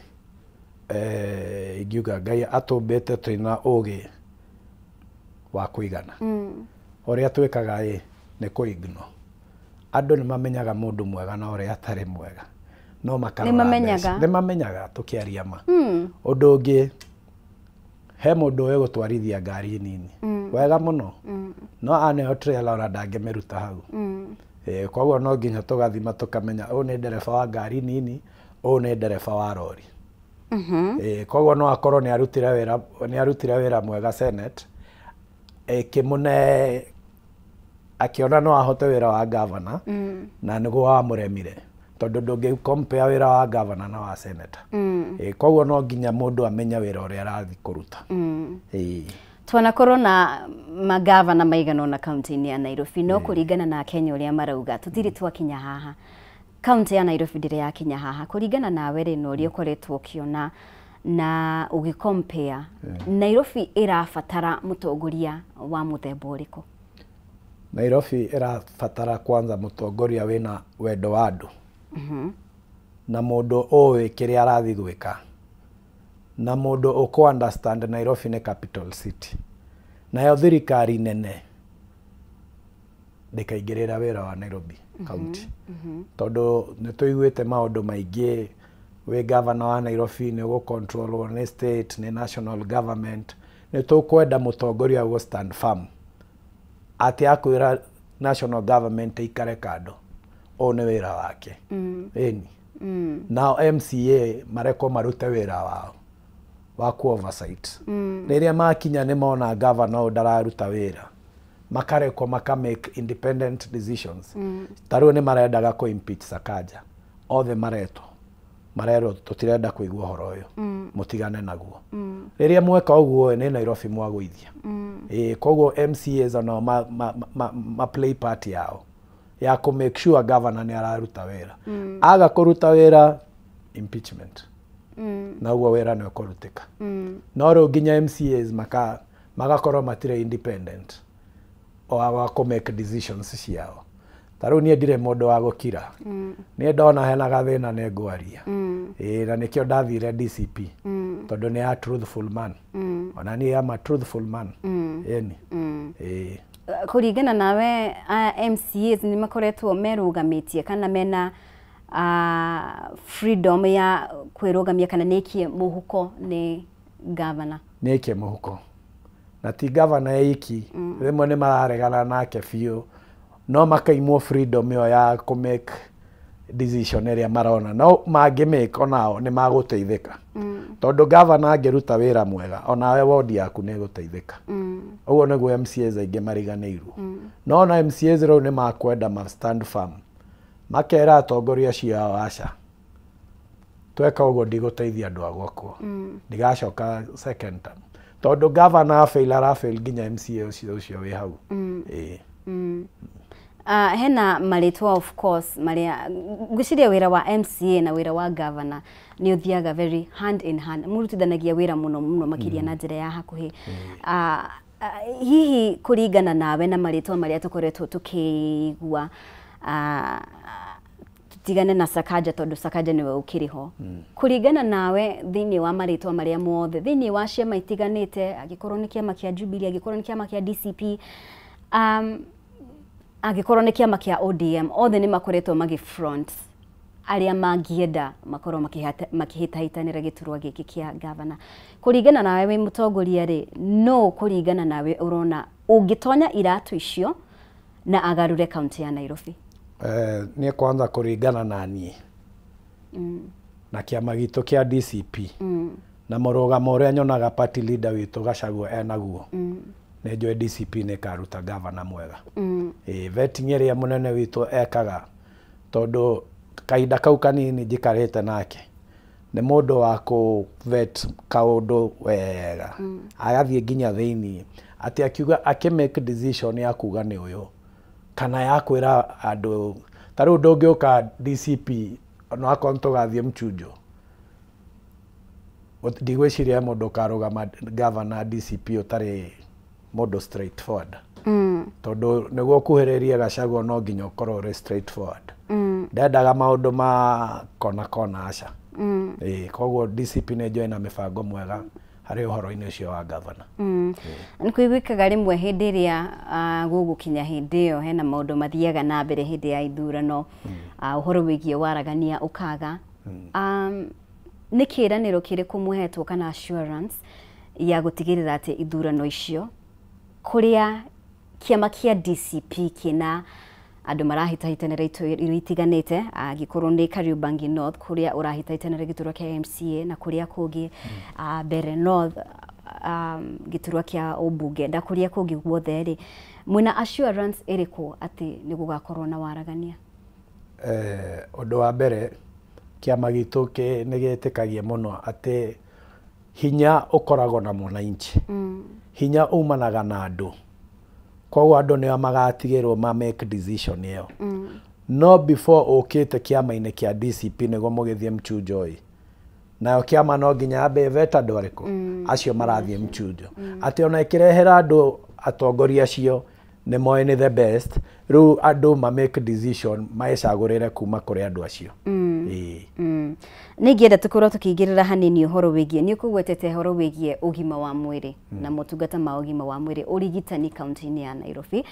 ingiuga Ngai atũmbĩte twĩna ũgĩ wa kũigana. Ũrĩa twĩkaga nĩ kũ-ignore. Andũ nĩ mamenyaga mũndũ mwega na ũrĩa atarĩ mwega. No makarora. Nĩ mamenyaga tũkĩaria ma. Ũndũ ũngĩ, he mũndũ ũĩ gũtwarithia ngari nini. Wega mũno. No aneo trailer ona ndangĩmĩruta hau. Koguo no nginya tũgathima tũkamenya ũyũ nĩ ndereba wa ngari nini, ũyũ nĩ ndereba wa rori. Koguo no akorwo nĩ arutire wĩra mwega Senate, kĩmũne akĩona no ahote wĩra wa governor, na nĩguo wamũremire tondũ ndũngĩ compare wĩra wa governor na wa senator. Koguo no nginya mũndũ amenye wĩra ũrĩa arathiĩ kũruta. Twanakorwo na magavana maigana ona kaunti-inĩ ya Nairobi, no kũringana na Kenya ũrĩa marauga tũtirĩ twakinya haha. Kaunti ya Nairobi ndĩrĩ yakinya haha. Kũringana nawe rĩ na ũrĩa ũkoretwo ũkĩona na ũgĩ-compare, Nairobi ĩrabatara mũtongoria wa mũthemba ũrĩkũ? Nairobi ĩrabatara kwanza mũtongoria wĩna wendo wa andũ. Na mũndũ ũĩ kĩrĩa arathiĩ gwĩka, na mũndũ ũkũ understand Nairobi nĩ capital city, nayo thirikari nene ndĩkaingĩrĩra wĩra wa Nairobi county. Tondũ nĩ tũiguĩte maũndũ maingĩ, wĩ governor wa Nairobi nĩ ũgũ-controlwo nĩ state, nĩ national government. Nĩ tũkwenda mũtongoria ũgũ stand firm atĩ akwĩra national government ĩikare kando, ũyũ nĩ wĩra wake. Ĩni. Nao MCA marekwo marute wĩra wao wa ku oversight. Rĩrĩa makinya nĩ mona governor ũyũ ndararuta wĩra, makarekwo maka make independent decisions. Ta rĩu nĩ marendaga kũ impeach Sakaja, othe maretwo marerwo tũtirenda kũigua ũhoro ũyũ, mũtigane naguo. Rĩrĩa mweka ũguo nĩ Nairobi mwagũithia. Koguo MCAs onao ma play part yao ya kũ make sure governor nĩ araruta wĩra. Aga kũruta wĩra, impeachment. Na ũguo wĩra nĩ ũkũrutĩka. No rĩu nginya MCAs magakorwo matirĩ independent wa kũ make decisions ciao. Ta rĩu niĩ ndirĩ mũndũ wa gũkira. Niĩ ndona hena gathĩna nĩ ngwaria. Na nĩkĩo ndathire DCP. Tondũ nĩ a truthful man. Ona niĩ am a truthful man. Ĩni. Kũringana nawe MCAs nĩ makoretwo merũgamĩtie kana mena freedom ya kwĩrũgamia kana nĩ ĩkie mũhuko nĩ governor? Nĩ ĩkie mũhuko. Na ti governor ĩiki, rĩmwe nĩ mararegana nake biũ, no makaimwo freedom ĩyo ya kũ make decision ĩrĩa marona no mangĩ make onao nĩ magũteithĩka. Tondũ governor angĩruta wĩra mwega onawe ward yaku nĩ ĩgũteithĩka. Ũguo nĩguo MCAs aingĩ mariganĩirwo. No ona MCAs rĩu nĩ makwenda ma stand firm, makera atongoria acio ao aca, tweka ũguo ndigũteithia andũ a gwakwa, ndigacoka second term, tondũ governor afail arafail nginya MCA ũcio wĩ hau. Ĩĩ. Hena marĩtwa of course marĩa ngwĩciria wĩra wa MCA na wĩra wa governor nĩ ũthiaga very hand in hand, mũrutithanagia wĩra mũno mũno makĩria na njĩra ya hakuhĩ. Hihi kũringana nawe na marĩtwa marĩa tũkoretwo tũkĩigua, tutigane na Sakaja tondũ Sakaja nĩwe ũkĩrĩ ho, kũringana nawe thĩinĩ wa marĩtwa marĩa mothe thĩinĩ wa ciama itiganĩte, angĩkorwo nĩ kĩama kĩa Jubilee, angĩkorwo nĩ kĩama kĩa DCP, angĩkorwo nĩ kĩama kĩa ODM, othe nĩ makoretwo magĩ front arĩa mangĩenda makorwo makĩhĩtahĩtanĩra gĩturwa gĩkĩ kĩa gavana. Kũringana nawe wĩ mũtongoria rĩ, no kũringana nawe ũrona ũngĩtonya iratũ icio na agarũre kaunti ya Nairobi? Niĩ kwanza kũringana na niĩ na kĩama gitũ kĩa DCP na mũrũgamo ũrĩa nyonaga party leader witũ Gachagua enaguo, nĩ njũĩ DCP nĩ ĩkaruta gavana mwega. Vetting ĩrĩa mũnene witũ ekaga, tondũ kahinda kau kanini njikarĩte nake nĩ mũndũ wa kũ vet kaũndũ wega, agathiĩ nginya thĩiniĩ atĩ akiuga akĩ make decision ya kuga nĩ ũyũ kana ya kwĩra andũ. Ta rĩu ndũngĩũka DCP ona akorwo nĩtũgathiĩ mchunjo, ndigwĩciria mũndũ ũkarũgama gavana DCP ũtarĩ mũndũ straightforward, tondũ nĩguo ũkuhĩrĩrie Gachagua no nginya ũkorwo ũrĩ straightforward. Ndendaga maũndũ ma kona kona, aca. Ĩĩ, koguo DCP nĩ njũĩ na mĩbango mwega harĩ ũhoro-inĩ ũcio wa gavana. Nĩ kũiguĩkaga rĩmwe hĩndĩ ĩrĩa gũgũkinya hĩndĩ ĩyo hena maũndũ mathiaga na mbere hĩndĩ ya ithurano, ũhoro wĩgiĩ waragania ũkaga. Nĩ kĩĩranĩro kĩrĩkũ mũhetwo kana assurance ya gũtigĩrĩra atĩ ithurano icio kũrĩa kĩama kĩa DCP kĩna andũ marahĩtahĩtanĩra iturwa itiganĩte, angĩkorwo nĩ Kariobangi North kũrĩa ũrahĩtahĩtanĩra gĩturwa kĩa MCA na kũrĩa kũngĩ Mbeere North gĩturwa kĩa ũmbunge na kũrĩa kũngĩ guothe rĩ, mwĩna assurance ĩrĩkũ atĩ nĩ gũgakorwo na waragania? Ũndũ wa mbere kĩama gitũ nĩ gĩtĩkagia mũno atĩ hinya ũkoragwo na mwananchi, hinya umanaga na andũ, koguo andũ nĩo magatigĩrwo ma make decision ĩyo. No before ũkĩte kĩama-inĩ kĩa DCP nĩguo mũgĩthiĩ mchunjo ĩ, nayo kĩama no nginya yambe ĩvete andũ arĩkũ acio marathiĩ mchunjo, atĩ ona ĩkĩrehera andũ atongoria acio nĩ moĩ nĩ the best, rĩu andũ ma make decision maecagũrĩre kuma kũrĩ andũ acio. Ĩĩ. Nĩ ingĩenda tũkorwo tũkĩingĩrĩra hanini ũhoro wĩgiĩ, nĩ ũkũgwetete ũhoro wĩgiĩ ũgima wa mwĩrĩ na motungata ma ũgima wa mwĩrĩ, ũrigitani kaunti-inĩ ya Nairobi,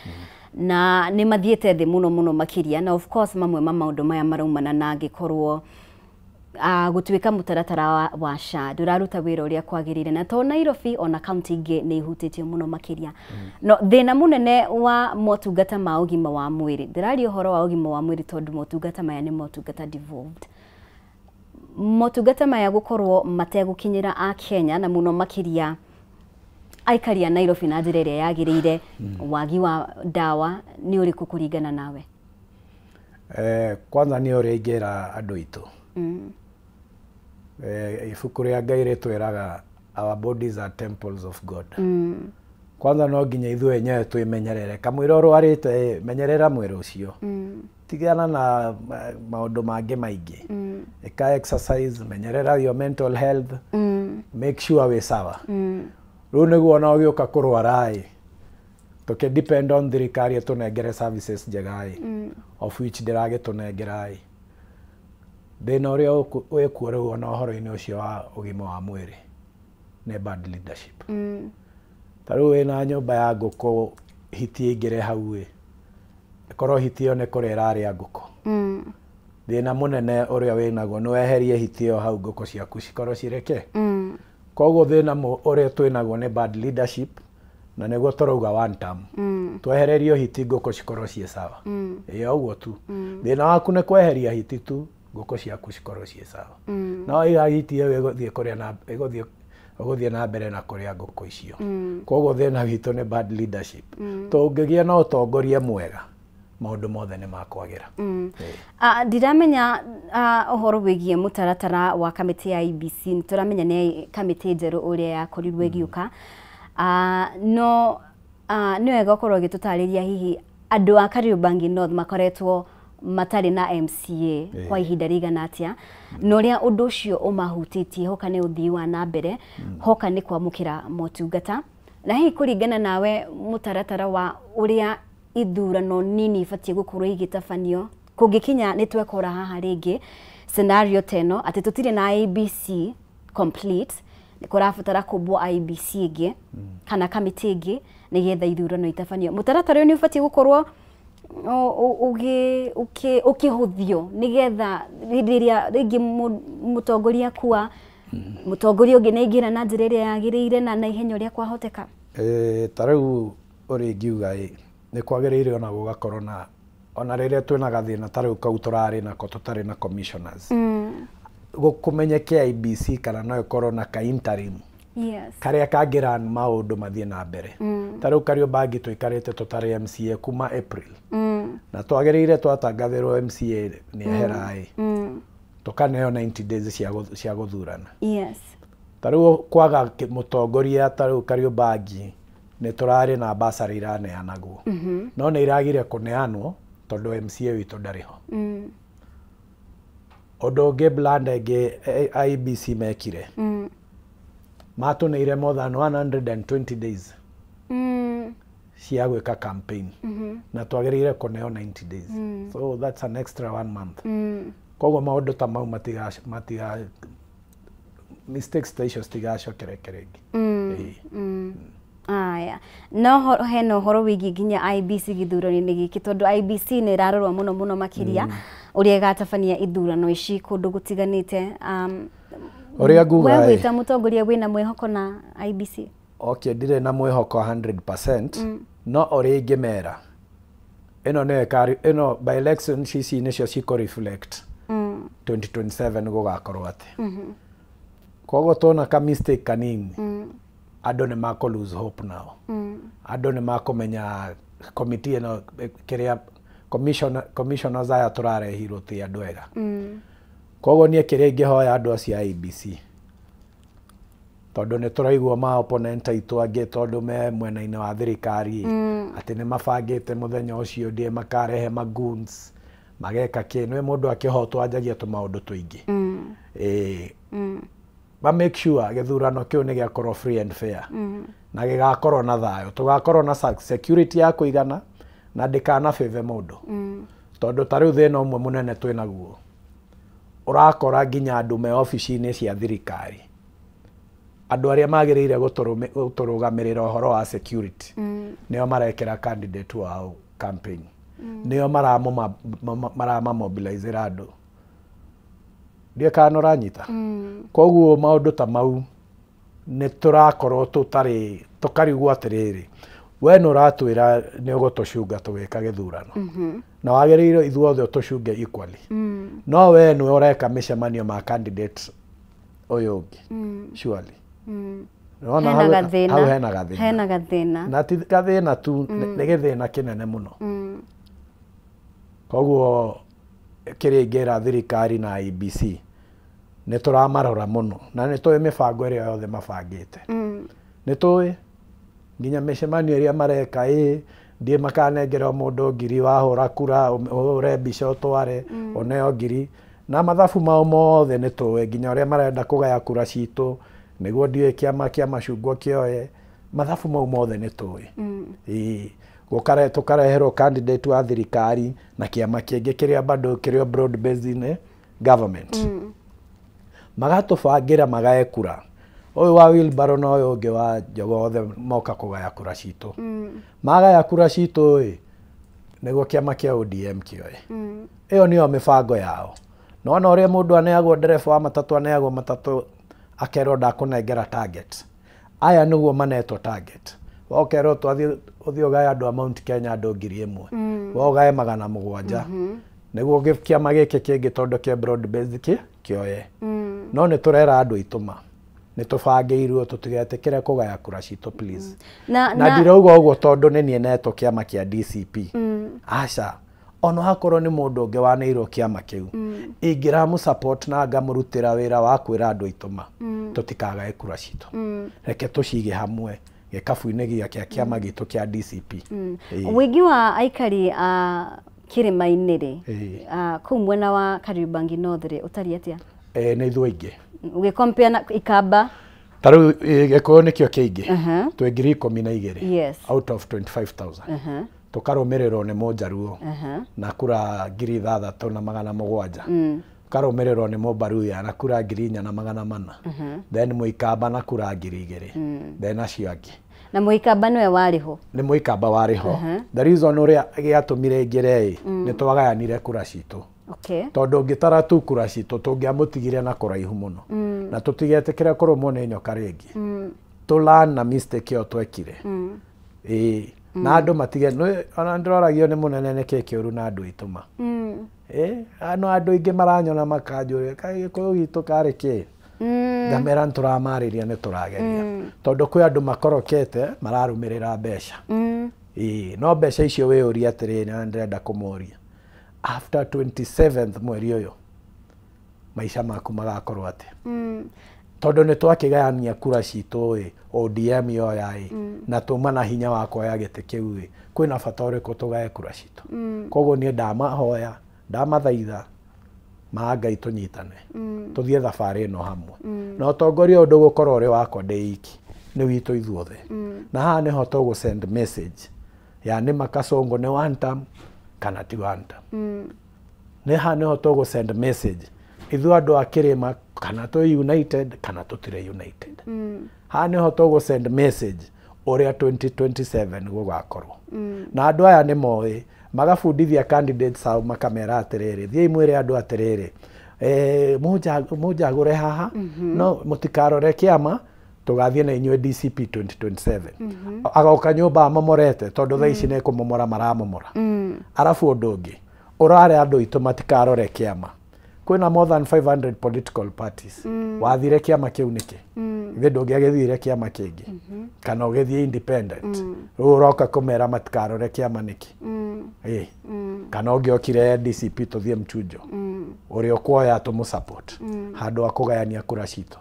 na nĩ mathiĩte thĩ mũno mũno makĩria, na of course mamwe ma maũndũ maya maraumana na angĩkorwo gũtuĩka mũtaratara wa SHA ndũraruta wĩra ũrĩa kwagĩrĩire, na to Nairobi ona kaunti ingĩ nĩ ihutĩtio mũno makĩria. No thĩna mũnene wa motungata ma ũgima wa mwĩrĩ, ndĩraria ũhoro wa ũgima wa mwĩrĩ tondũ motungata maya nĩ motungata devolved, motungata maya gũkorwo mategũkinyĩra a Kenya na mũno makĩria aikari a Nairobi na njĩra ĩrĩa yagĩrĩire, wagi wa ndawa nĩ ũrĩkũ kũringana nawe? Kwanza nĩ ũrĩa ingĩra andũ aitũ, ibuku rĩa Ngai rĩtwĩraga our bodies are temples of God. Kwanza no nginya ithuĩ enyewe twĩmenyerere, kamũira ũrwarĩte ĩ, menyerera mwĩrĩ ũcio, tigana na maũndũ mangĩ maingĩ, ĩka exercise, menyerera your mental health, make sure wĩ sawa. Rĩu nĩguo ona ũgĩũka kũrwara ĩ, tũkĩ depend on thirikari ĩtũnengere services njega ĩ, of which ndĩragĩtũnengera ĩ. Thĩna ũrĩa wĩkuo rĩu ona ũhoro-inĩ ũcio wa ũgima wa mwĩrĩ nĩ bad leadership. Ta rĩu wĩna nyũmba ya ngũkũ, hiti ĩingĩre hau ĩ, ĩkorwo hiti ĩyo nĩ kũrĩa ĩrarĩa ngũkũ, thĩna mũnene ũrĩa wĩnaguo nĩ weherie hiti ĩyo hau, ngũkũ ciaku cikorwo cireke. Koguo thĩna ũrĩa twĩnaguo nĩ bad leadership. Na nĩguo tũrauga one term. Twehererio hiti ngũkũ cikorwo ciĩ sawa. Ĩĩ ũguo tu. Thĩna waku nĩ kweheria hiti tu, ngũkũ ciaku cikorwo ciĩ sawa. No iga hiti ĩyo ĩgũthiĩ kũrĩa na ĩgũthiĩ ũgũthiĩ na mbere na kũrĩa ngũkũ icio. Koguo thĩna witũ nĩ bad leadership. Tũngĩgĩa na ũtongoria mwega, maũndũ mothe nĩ makwagĩra. Ndiramenya ũhoro wĩgiĩ mũtaratara wa kamĩtĩ ya IEBC, nĩ tũramenya nĩ kamĩtĩ njerũ ũrĩa yakorirwo ĩgĩũka. No nĩ wega ũkorwo ũgĩtũtarĩria hihi andũ a Kariobangi North makoretwo matarĩ na MCA kwa ihinda rĩigana atĩa, na ũrĩa ũndũ ũcio ũmahutĩtie, hoka nĩ ũthii wa na mbere, hoka nĩ kwamũkĩra motungata, na hihi kũringana nawe mũtaratara wa ũrĩa ithurano nini ibatiĩ gũkorwo igĩtabanio kũngĩkinya nĩ twekora haha rĩngĩ scenario teno atĩ tũtirĩ na IEBC complete, nĩ kũrabatara kũmbwo IEBC ĩngĩ kana kamĩtĩ ĩngĩ nĩgetha ithurano itabanio, mũtaratara ũyũ nĩ ũbatiĩ gũkorwo ũkĩhũthio nĩgetha rĩrĩa rĩngĩ mũtongoria akua, mũtongoria ũngĩ nĩ aingĩra na njĩra ĩrĩa yagĩrĩire na naihenya ũrĩa kwahoteka. Ta rĩu ũrĩa ingiuga ĩ, nĩ kwagĩrĩire ona gũgakorwo na ona rĩrĩa twĩna gathĩna ta rĩu kau tũrarĩ nako tũtarĩ na commissioners, kũmenyeke IEBC kana no ĩkorwo na ka interim karĩa kangĩran maũndũ mathiĩ na mbere. Ta rĩu Kariobangi tũikarĩte tũtarĩ MCA kuma April, na twagĩrĩire twatangathĩrwo MCA nĩ ehera ĩ, tũkaneo 90 days cia gũthurana. Ta rĩu kwaga mũtongoria ta rĩu Kariobangi nĩ tũrarĩ na basarĩ iraneanagwo, no nĩ iragire kũneanwo tondũ MCA witũ ndarĩ ho. Ũndũ ũngĩ blunder ĩngĩ IEBC mekire, matũneire more than 120 days cia gwĩka campaign, na twagĩrĩire kũneo 90 days, so that's an extra 1 month. Koguo maũndũ ta mau matiga mistakes ta icio citigacokereke rĩngĩ. Aya, no hena ũhoro wĩgiĩ nginya IEBC gĩthurano-inĩ gĩkĩ, tondũ IEBC nĩ ĩrarorwo mũno mũno makĩria ũrĩa ĩgatabania ithurano ici kũndũ gũtiganĩte. Ũrĩa nguga we wĩta mũtongoria wĩna mwĩhoko na IEBC? Okay, ndirĩ na mwĩhoko 100%, no ũrĩa ingĩmera ĩno nĩyo ĩno by election ici nĩcio cikũ reflect 2027 gũgakorwo atĩ. Koguo tuona ka mistake kanini, andũ nĩ makũ lose hope now. Andũ nĩ makũmenya committee ĩno kĩrĩa commissioners aya tũrarehirwo ti andũ ega. Koguo niĩ kĩrĩa ingĩhoya andũ acio a IEBC, tondũ nĩ tũraigua ma opponent aitũ angĩ tondũ me mwena-inĩ wa thirikari atĩ nĩ mabangĩte mũthenya ũcio ndiĩ makarehe magoons mageka kĩ, nĩ mũndũ akĩhotwo anjagia tũmaũndũ tũingĩ. Ba make sure gĩthurano kĩu nĩ gĩakorwo free and fair, na gĩgakorwo na thayũ, tũgakorwo na security ya kũigana na ndĩkana favor mũndũ. Tondũ ta rĩu thĩna ũmwe mũnene twĩnaguo, ũrakora nginya andũ me obici-inĩ cia thirikari, andũ arĩa magĩrĩire gũtũrũgamĩrĩra ũhoro wa security nĩo marekĩra candidate wao campaign, nĩo maramamobilizĩra andũ. Ndiũĩ kana ũranyita. Koguo maũndũ ta mau nĩ tũrakorwo tũtarĩ tũkarigwo atĩrĩrĩ, we nĩ ũratwĩra nĩ ũgũtũcunga tũgĩka gĩthurano, na wagĩrĩire ithuothe ũtũcunge equally, no we nĩwe ũreka mĩcemanio ma candidate ũyũ ũngĩ, surely. Nĩwona hau hena gathĩna. Hena gathĩna. Na ti gathĩna tu, nĩ gĩthĩna kĩnene mũno. Koguo kĩrĩa ingĩra thirikari na IEBC, nĩ tũramarora mũno na nĩ tũĩ mĩbango ĩrĩa yothe mabangĩte. Nĩ tũĩ nginya mĩcemanio ĩrĩa mareka ĩ ndiĩ makanengera mũndũ ngiri wahũra kura ũhũre mbica ũtware ũneo ngiri, na mathabu mao mothe nĩ tũĩ nginya ũrĩa marenda kũgaya kura citũ nĩguo ndiũĩ kĩama kĩa macungwa kĩoe, mathabu mau mothe nĩ tũĩ. Tũkareherwo candidate wa thirikari na kĩama kĩngĩ kĩrĩa bado kĩrĩa broad based in government, magatũbangĩra magae kura ũyũ wa wheelbarrow na ũyũ ũngĩ wa jogoo othe moka kũgaya kura citũ. Magaya kura citũ ĩ nĩguo kĩama kĩa ODM kĩoe. Ĩyo nĩyo mĩbango yao. Nĩwona ũrĩa mũndũ aneagwo ndereba wa matatũ aneagwo matatũ akerwo ndakũnengera target. Aya nĩguo manetwo target. Wokerwo twathiĩ ũthiĩ ũgae andũ a Mount Kenya andũ 1,000. We ũgae 700. Nĩguo kĩama gĩkĩ kĩngĩ tondũ kĩ broad based kĩoye. No nĩ tũrera andũ aitũ ma. Nĩ tũbangĩirwo tũtigetĩkĩre kũgaya kura citũ please. Na ndirauga ũguo tondũ nĩ niĩ netwo kĩama kĩa DCP. Aca. Ona hakorwo nĩ mũndũ ũngĩ waneirwo kĩama kĩu. Ingĩramũ support na ngamũrutĩra wĩra wa kwĩra andũ aitũ ma. Tũtikagae kura citũ. Reke tũcige hamwe gĩkabu-inĩ gĩa kĩama gitũ kĩa DCP. Ũingĩ wa aikari a kĩrĩma-inĩ rĩ, kũu mwena wa Kariobangi North rĩ, ũtariĩ atĩa? Nĩ ithuĩ aingĩ. Ũgĩkompea na Ikamba? Ta rĩu Gĩkũyũ nĩkĩo kĩingĩ. Twĩ 12,000. Yes. Out of 25,000. Tũkarũmĩrĩrwo nĩ Mũnjaruo na kura 6,700. Tũkarũmĩrĩrwo nĩ Mũmbaruya na kura 4,400. Then Mũikamba na kura 2,000. Then acio angĩ. Na Mũikamba nĩwe warĩ ho? Nĩ Mũikamba warĩ ho. The reason ũrĩa gĩatũmire ingĩre ĩ, nĩ twagayanire kura citũ. Okay. Tondũ ũngĩtara tu kura citũ tũngĩamũtigire na kũraihu mũno. Na tũtigetĩkĩre kũrũmwo nĩ nyoka rĩngĩ. Tũ learn na mistake ĩyo twekire. Ĩĩ. Na andũ matige, ona ndĩroragio nĩ mũnene nĩkĩ kĩũru na andũ aitũ ma. No andũ aingĩ maranyona makanjũria, kaĩ Gĩkũyũ gitũ karĩ kĩ? Ngamera nĩ tũramarĩria nĩ tũrageria. Tondũ kwĩ andũ makorokete mararũmĩrĩra mbeca. Ĩĩ, no mbeca icio wĩyũrie atĩrĩrĩ, na ndĩrenda kũmũria. After 27th mweri ũyũ, maica maku magakorwo atĩa? Tondũ nĩ twakĩgayania kura citũ ĩ, ODM yoya ĩ, na tuma na hinya wa kuoya gĩtĩ kĩu ĩ, kwĩna bata ũrĩkũ tũgae kura citũ? Koguo niĩ ndamahoya, ndamathaitha, ma Ngai tũnyitane, tũthiĩ thabarĩ ĩno hamwe. Na ũtongoria ũyũ ndũgũkorwo ũrĩ wakwa ndĩ iki, nĩ witũ ithuothe. Na haha nĩho tũgũ send message ya nĩ Kasongo nĩ one term kana ti one term. Nĩ haha nĩho tũgũ send message ithuĩ andũ a kĩrĩma kana twĩ united kana tũtirĩ united. Haha nĩho tũgũ send message ũrĩa 2027 gũgakorwo. Na andũ aya nĩ moĩ, magabundithia candidates ao makamera atĩrĩrĩ, thiĩi mwĩre andũ atĩrĩrĩ, mũnjagũre haha, no mũtikarore kĩama, tũgathiĩ na inyuĩ DCP 2027. Agoka nyũmba amomorete, tondũ thaa ici nĩ kũmomora maramomora. Arabu ũndũ ũngĩ, ũrare andũ aitũ matikarore kĩama. Kwĩna more than 500 political parties. Wathire kĩama kĩu nĩkĩ? Ithe ndũngĩagĩthire kĩama kĩngĩ. Kana ũgĩthiĩ independent. Rĩu ũroka kũmera matikarore kĩama nĩkĩ? Kana ũngĩokire DCP tũthiĩ mchujo. Ũrĩa ũkuoya tũmũ support. Handũ ha kũgayania kura citũ.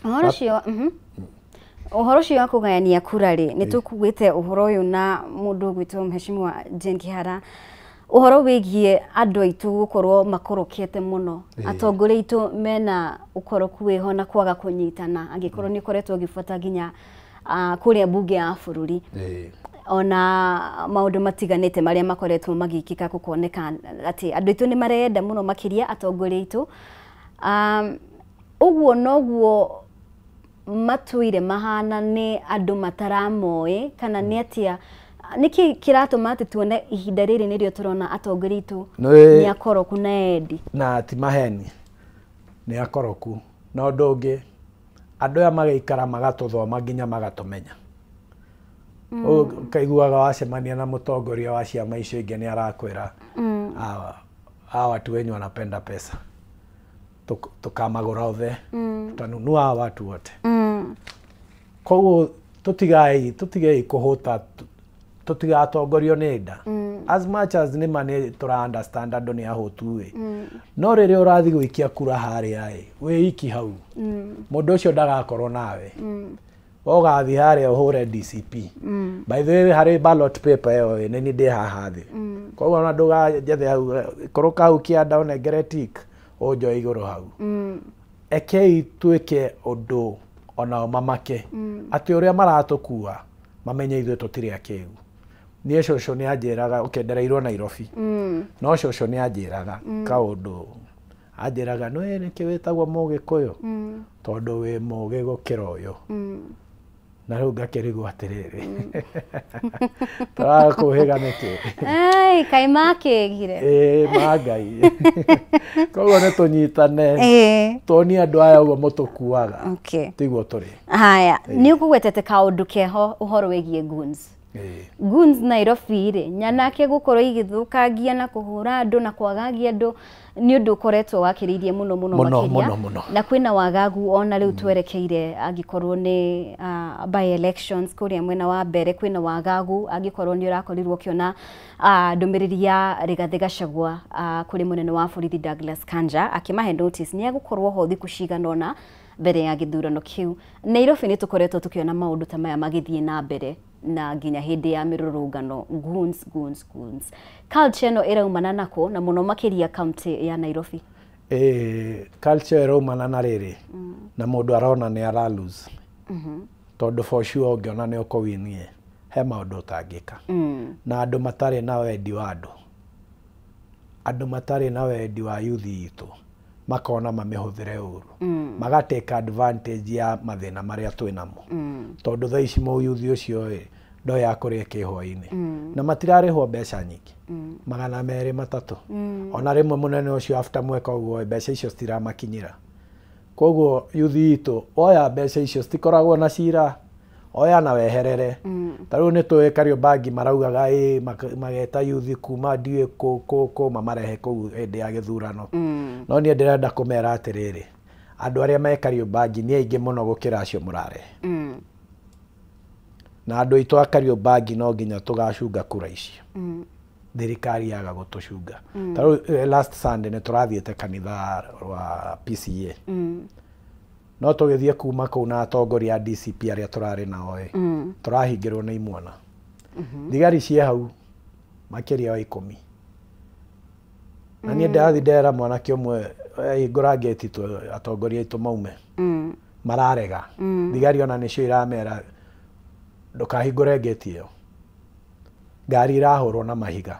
Ũhoro ũcio, ũhoro ũcio wa kũgayania kura rĩ, nĩ tũkuĩte ũhoro ũyũ na mũndũ ũgwĩtwo Mheshimiwa Jane Kihara. Ũhoro wĩgiĩ andũ aitũ gũkorwo makorokete mũno. Atongoria aitũ mena ũkoroku wĩho na kwaga kũnyitana, angĩkorwo nĩ ũkoretwo ũgĩbuata nginya kũrĩa mbunge ya bũrũri. Ona maũndũ matiganĩte marĩa makoretwo magĩkĩka gũkoneka atĩ andũ aitũ nĩ marenda mũno makĩria atongoria aitũ. Ũguo noguo matũire mahana nĩ andũ mataramoĩ kana nĩ atĩa, nĩkĩ kĩratũma atĩ tuone ihinda rĩrĩ nĩrĩo tũrona atongoria aitũ nĩ akoroku na endi? Na ti maheni, nĩ akoroku. Na ũndũ ũngĩ, andũ aya magaikara magatũthoma nginya magatũmenya. Ũkaiguaga wacemania na mũtongoria wa ciama icio ingĩ nĩ arakwĩra, hawa watu wenyu wanapenda pesa, tukamagũra othe, tutanunua hawa watu wote. Koguo tũtigei kũhũta, tũtigatongorio nĩ nda. As much as nĩ ma nĩ tũra understand andũ nĩ ahũtu ĩ, no rĩrĩa ũrathiĩ gũikia kura harĩa ĩ, wĩ iki hau, mũndũ ũcio ndagakorwo nawe. Ũgathiĩ harĩa ũhũre DCP. By the way, harĩ ballot paper ĩyo ĩ, nĩ niĩ ndĩ haha thĩ. Koguo ona ndũganjethe hau, ikũrũka hau kĩanda ũnengere tick, ũnjoe igũrũ hau. Ekei twĩke ũndũ onao mamake, atĩ ũrĩa maratũkua mamenye ithuĩ tũtirĩ akĩgu. Niĩ cũcũ nĩ anjĩraga, okay, ndereirwo Nairobi. No cũcũ nĩ anjĩraga kaũndũ. Anjĩraga, nĩũĩ nĩkĩ wĩtagwo Mũgĩkũyũ? Tondũ wĩ mũgĩ gũkĩra ũyũ. Na rĩu ngakĩrigwo atĩrĩrĩ, tũrakũhĩga nĩkĩ? Ai, kaĩ makĩgire. Ĩĩ ma Ngai. Koguo nĩ tũnyitane, tuonie andũ aya ũguo mũtũkuaga. Tiguo tũrĩ. Haya, nĩ ũkũgwetete kaũndũ keho ũhoro wĩgiĩ goons. Goons Nairobi rĩ, nyanake gũkorwo igĩthũkangia na kũhũra andũ na kwagagia andũ nĩ ũndũ ũkoretwo wakĩrĩirie mũno mũno makĩria. Na kwĩna wagagu ona rĩu twerekeire angĩkorwo nĩ by elections kũrĩa mwena wa mbere kwĩna wagagu angĩkorwo nĩ ũrakorirwo ũkĩona ndũmĩrĩri ya Rigathĩ Gachagua kũrĩ mũnene wa borithi Douglas Kanja akĩmahe notice nĩ egũkorwo ho thikũ cigana ũna mbere ya gĩthurano kĩu. Nairobi nĩ tũkoretwo tũkĩona maũndũ ta maya magĩthiĩ na mbere na nginya hĩndĩ ya mĩrũrũngano goons goons goons. Culture ĩno ĩraumana nako na mũno makĩria county ya Nairobi? Culture ĩraumana na rĩrĩ na mũndũ arona nĩ ara lose. Tondũ for sure ũngĩona nĩ ũkũwinie he maũndũ ũtangĩka. Na andũ matarĩ na wendi wa andũ, andũ matarĩ na wendi wa youth itũ makona mamĩhũthĩre ũru, maga take advantage ya mathĩna marĩa twĩnamo. Tondũ thaa ici mũyuthi ũcio ĩ ndo ya kũrĩa kĩhwainĩ na matirarĩhwo mbeca nyingĩ, 200 300. Ona rĩmwe mũnene ũcio after mweka ũguo mbeca icio citiramakinyĩra. Koguo yuthi itũ oya mbeca icio citikoragwo na cira, oya na weherere. Ta rĩu nĩ tũĩ Kariobangi maraugaga ĩ mageta yuthi kuma ndiũĩ kũ mamarehe kũu hĩndĩ ya gĩthurano. No niĩ ndĩrenda kũmera atĩrĩrĩ, andũ arĩa me Kariobangi nĩ aingĩ mũno gũkĩra acio mũrarehe. Na andũ aitũ a Kariobangi no nginya tũgacunga kura icio. Thirikari yaga gũtũcunga. Ta rĩu last Sunday nĩ tũrathiĩte kanitha wa PCA. No tũgĩthiĩ kuma kũu na atongoria a DCP arĩa tũrarĩ nao ĩ, tũrahingĩrwo nĩ imwana. Thigari ciĩ hau makĩria wa 10. Na niĩ ndĩrathiĩ ndera mwanake ũmwe, hingũra ngĩti atongoria aitũ maume. Mararega. Thigari ona nĩcio iramera ndũkahingũre ngĩti ĩyo. Ngari irahũrwo na mahiga.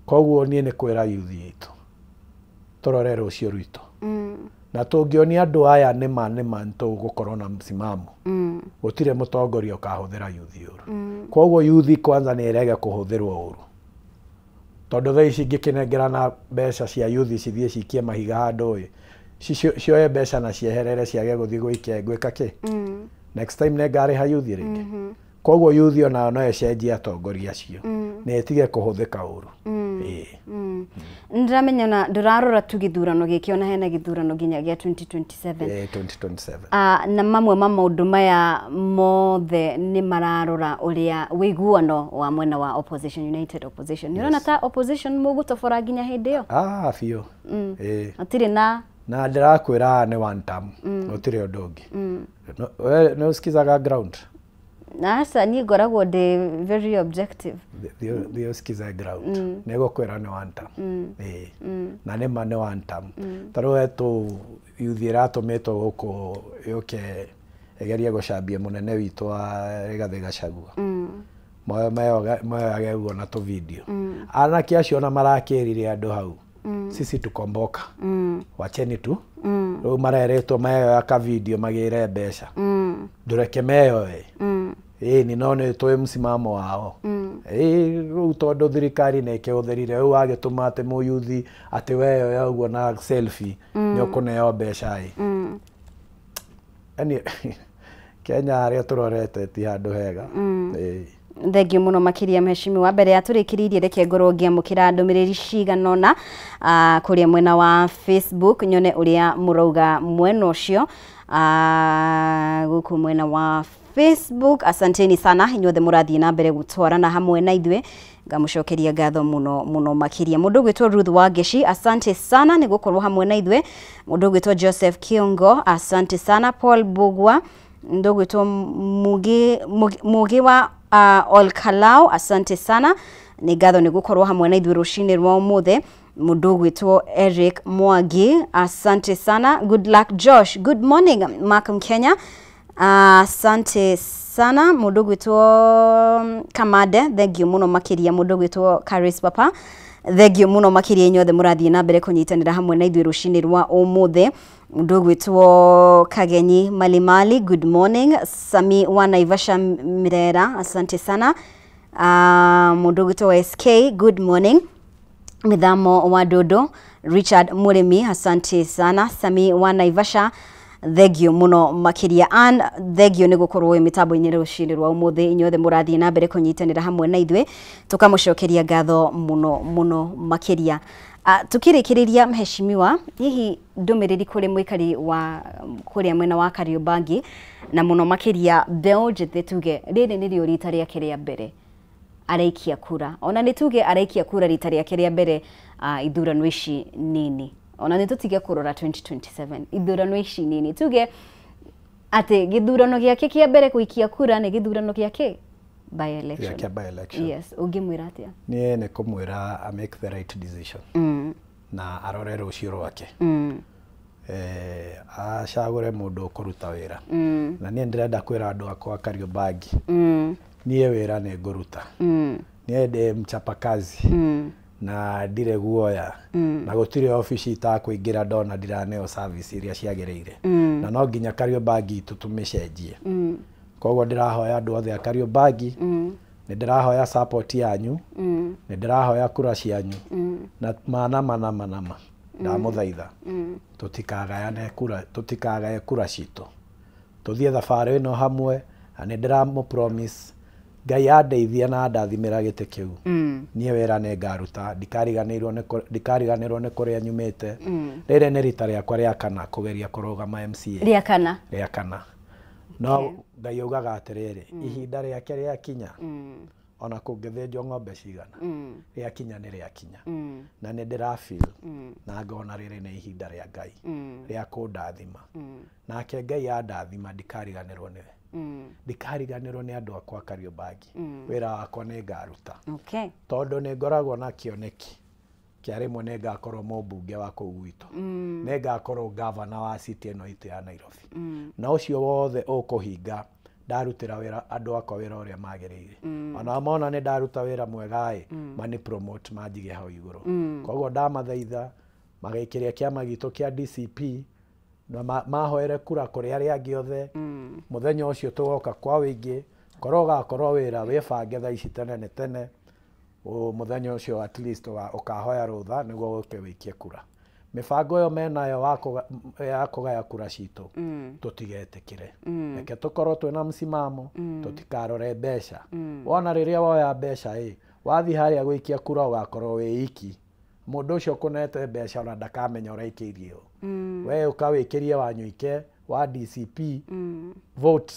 Koguo niĩ nĩ kwĩra yuthi itũ tũrore rũciũ rwitũ. Na tũngĩonia andũ aya nĩma nĩma nĩtũgũkorwo na msimamo. Gũtirĩ mũtongoria ũkahũthĩra yuthi ũru. Koguo yuthi kwanza nĩ ĩrege kũhũthĩrwo ũru. Tondũ thaa ici ngĩkĩnengerana mbeca cia yuthi cithiĩ cikie mahiga handũ ĩ, cioe mbeca na cieherere ciage gũthiĩ gũikia ngwĩka kĩ? Next time nĩngarĩha yuthi rĩngĩ. Koguo yuthi onayo no ĩcenjie atongoria acio na ĩtige kũhũthĩka ũru. Ndĩramenya ona ndũrarora tu gĩthurano gĩkĩ, ona hena gĩthurano nginya gĩa 2027. 2027. Na mamwe ma maũndũ maya mothe nĩ mararora ũrĩa wĩiguano wa mwena wa opposition, United Opposition. Nĩ ũrona ta opposition mũgũtobora nginya hĩndĩ ĩyo? Biũ. Hatirĩ na na ndĩrakwĩra nĩ one term, gũtirĩ ũndũ ũngĩ. Nĩ ũsikizaga ground? Aca, niĩ ngoragwo ndĩ very objective. Thiĩ ũsikize ground. Nĩ gũkwĩra nĩ one term. Na nĩma nĩ one term. Ta rĩu he tũ yuthi ĩratũmĩtwo gũkũ yũke ĩgerie gũcambia mũnene witũ wa Rigathĩ Gachagua. Moyage ũguo na tũvideo. Anake acio ona marakĩrire andũ hau. Sisi tukomboka. Wacheni tu. Rĩu marerĩtwo meyoya ka video magĩre mbeca. Ndũreke meyoe. Ĩni no nĩ tũĩ msimamo wao. Rĩu tondũ thirikari nĩ ĩkĩhũthĩrire rĩu wagĩtũma atĩ mũyuthi atĩ weyoya ũguo na selfie nĩ ũkũneo mbeca ĩ. Yaani Kenya harĩa tũrorete ti handũ hega. Thengiũ mũno makĩria mheshimiwa. Mbere ya tũrĩkĩrĩirie reke ngorwo ngĩamũkĩra ndũmĩrĩri cigana ũna kũrĩa mwena wa Facebook nyone ũrĩa mũrauga mwena ũcio gũkũ mwena wa Facebook. Asanteni sana inyuothe mũrathiĩ na mbere gũtwarana hamwe na ithuĩ, ngamũcokeria ngatho mũno mũno makĩria. Mũndũ ũgwĩtwo Ruth Wangeci, asante sana nĩ gũkorwo hamwe na ithuĩ. Mũndũ ũgwĩtwo Joseph Kiongo, asante sana. Paul Bugwa, mũndũ ũgwĩtwo Mugi wa Olkalao, asante sana nĩ ngatho nĩ gũkorwo hamwe na ithuĩ rũcinĩ rwa ũmũthĩ. Mũndũ ũgwĩtwo Eric Mwangi, asante sana. Good luck Josh, good morning Malcolm Kenya. Asante sana mũndũ gwĩtwo Kamande, thank you mũno makĩria. Mũndũ gwĩtwo Karis Papa, thank you mũno makĩria. Inyuothe mũrathiĩ na mbere kũnyitanĩra hamwe na ithuĩ rũcinĩ rwa ũmũthĩ. Mũndũ gwĩtwo Kagenyi Malimali, good morning. Sami wa Naivasha Mirera, asante sana. Mũndũ gwĩtwo SK, good morning. Mithamo wa Dodo, Richard Murimi, asante sana. Sami wa Naivasha, thengio muno makiria. Ann, thengio nĩ gũkorwo wĩ mĩtambo-inĩ rũcinĩ rwa ũmũthĩ. Inyuothe mũrathiĩ na mbere kũnyitanĩra hamwe na ithuĩ, tũkamũcokeria ngatho mũno mũno makĩria. Tukĩrĩkĩrĩria, mheshimiwa, hihi ndũmĩrĩri kũrĩ mũikari wa kũrĩa mwena wa Kariobangi na mũno makĩria mbeũ njĩthĩ, tuge rĩrĩ nĩrĩo rita rĩake rĩa mbere araikia kura, ona nĩ tuge araikia kura rita rĩake rĩa mbere ithurano ici nini, ona nĩ tũtige kũrora 2027, ithurano ici nini, tuge atĩ gĩthurano gĩake kĩa mbere gũikia kura nĩ gĩthurano gĩake by election. Gĩa by election. Yes, ũngĩmwĩra atĩa? Niĩ nĩ kũmwĩra a make the right decision na arore rũciũ rwake, acagũre mũndũ ũkũruta wĩra. Na niĩ ndĩrenda kwĩra andũ akwa Kariobangi, niĩ wĩra nĩ ngũruta. Niĩ ndĩ mchapakazi na ndirĩ guoya, na gũtirĩ obici itakũingĩra ndona ndiraneo service iria ciagĩrĩire, na no nginya Kariobangi itũ tũmĩcenjie. Koguo ndĩrahoya andũ othe a Kariobangi, nĩ ndĩrahoya support yanyu, nĩ ndĩrahoya kura cianyu, na mana mana mana ma ndamũthaitha tũtikagayane kura, tũtikagaye kura citũ, tũthiĩ thabarĩ ĩno hamwe. Na nĩ ndĩramũ promise, Ngai andeithia na andathimĩra gĩtĩ kĩu, niĩ wĩra nĩ ngaruta, ndikariganĩrwo nĩ kũrĩa nyumĩte. Rĩrĩ nĩ rita rĩakwa rĩa kana kũgeria kũrũgama MCA. Rĩa kana. Rĩa kana. No Ngai augaga atĩrĩrĩ, ihinda rĩake rĩakinya, ona kũngĩthĩnjwo ng'ombe cigana, rĩakinya nĩ rĩakinya. Na nĩ ndĩra feel na ngona rĩrĩ nĩ ihinda rĩa Ngai rĩa kũndathima. Nake Ngai andathima, ndikariganĩrwo nĩwe, ndikariganĩrwo nĩ andũ akwa Kariobangi. Wĩra wakwa nĩ ngaruta, tondũ nĩ ngoragwo na kĩoneki kĩa rĩmwe nĩ ngakorwo mũmbunge wa kũu gwitũ, nĩ ngakorwo gavana wa city ĩno itũ ya Nairobi, na ũcio wothe ũkũhinga ndarutĩra wĩra andũ akwa wĩra ũrĩa magĩrĩire. Ona mona nĩ ndaruta wĩra mwega ĩ, mani promote manjige hau igũrũ. Koguo ndamathaitha magĩkĩria kĩama gitũ kĩa DCP na mahoere kura kũrĩ arĩa angĩ othe. Mũthenya ũcio tũgoka kwa wĩingĩ, korwo ũgakorwo wĩra wĩbange thaa ici tene nĩ tene. Mũthenya ũcio at least ũkahoya rũtha nĩguo ũke wĩikie kura. Mĩbango ĩyo menayo ya kũgaya kura citũ, tũtigetĩkĩre. Reke tũkorwo twĩna msimamo, tũtikarore mbeca. Wona rĩrĩa woya mbeca ĩ, wathiĩ harĩa gũikia kura ũgakorwo wĩ iki, mũndũ ũcio ũkũnete mbeca ona ndakamenya ũraikĩirie ũ. We ũkawĩkĩrie Wanyuike wa DCP vote,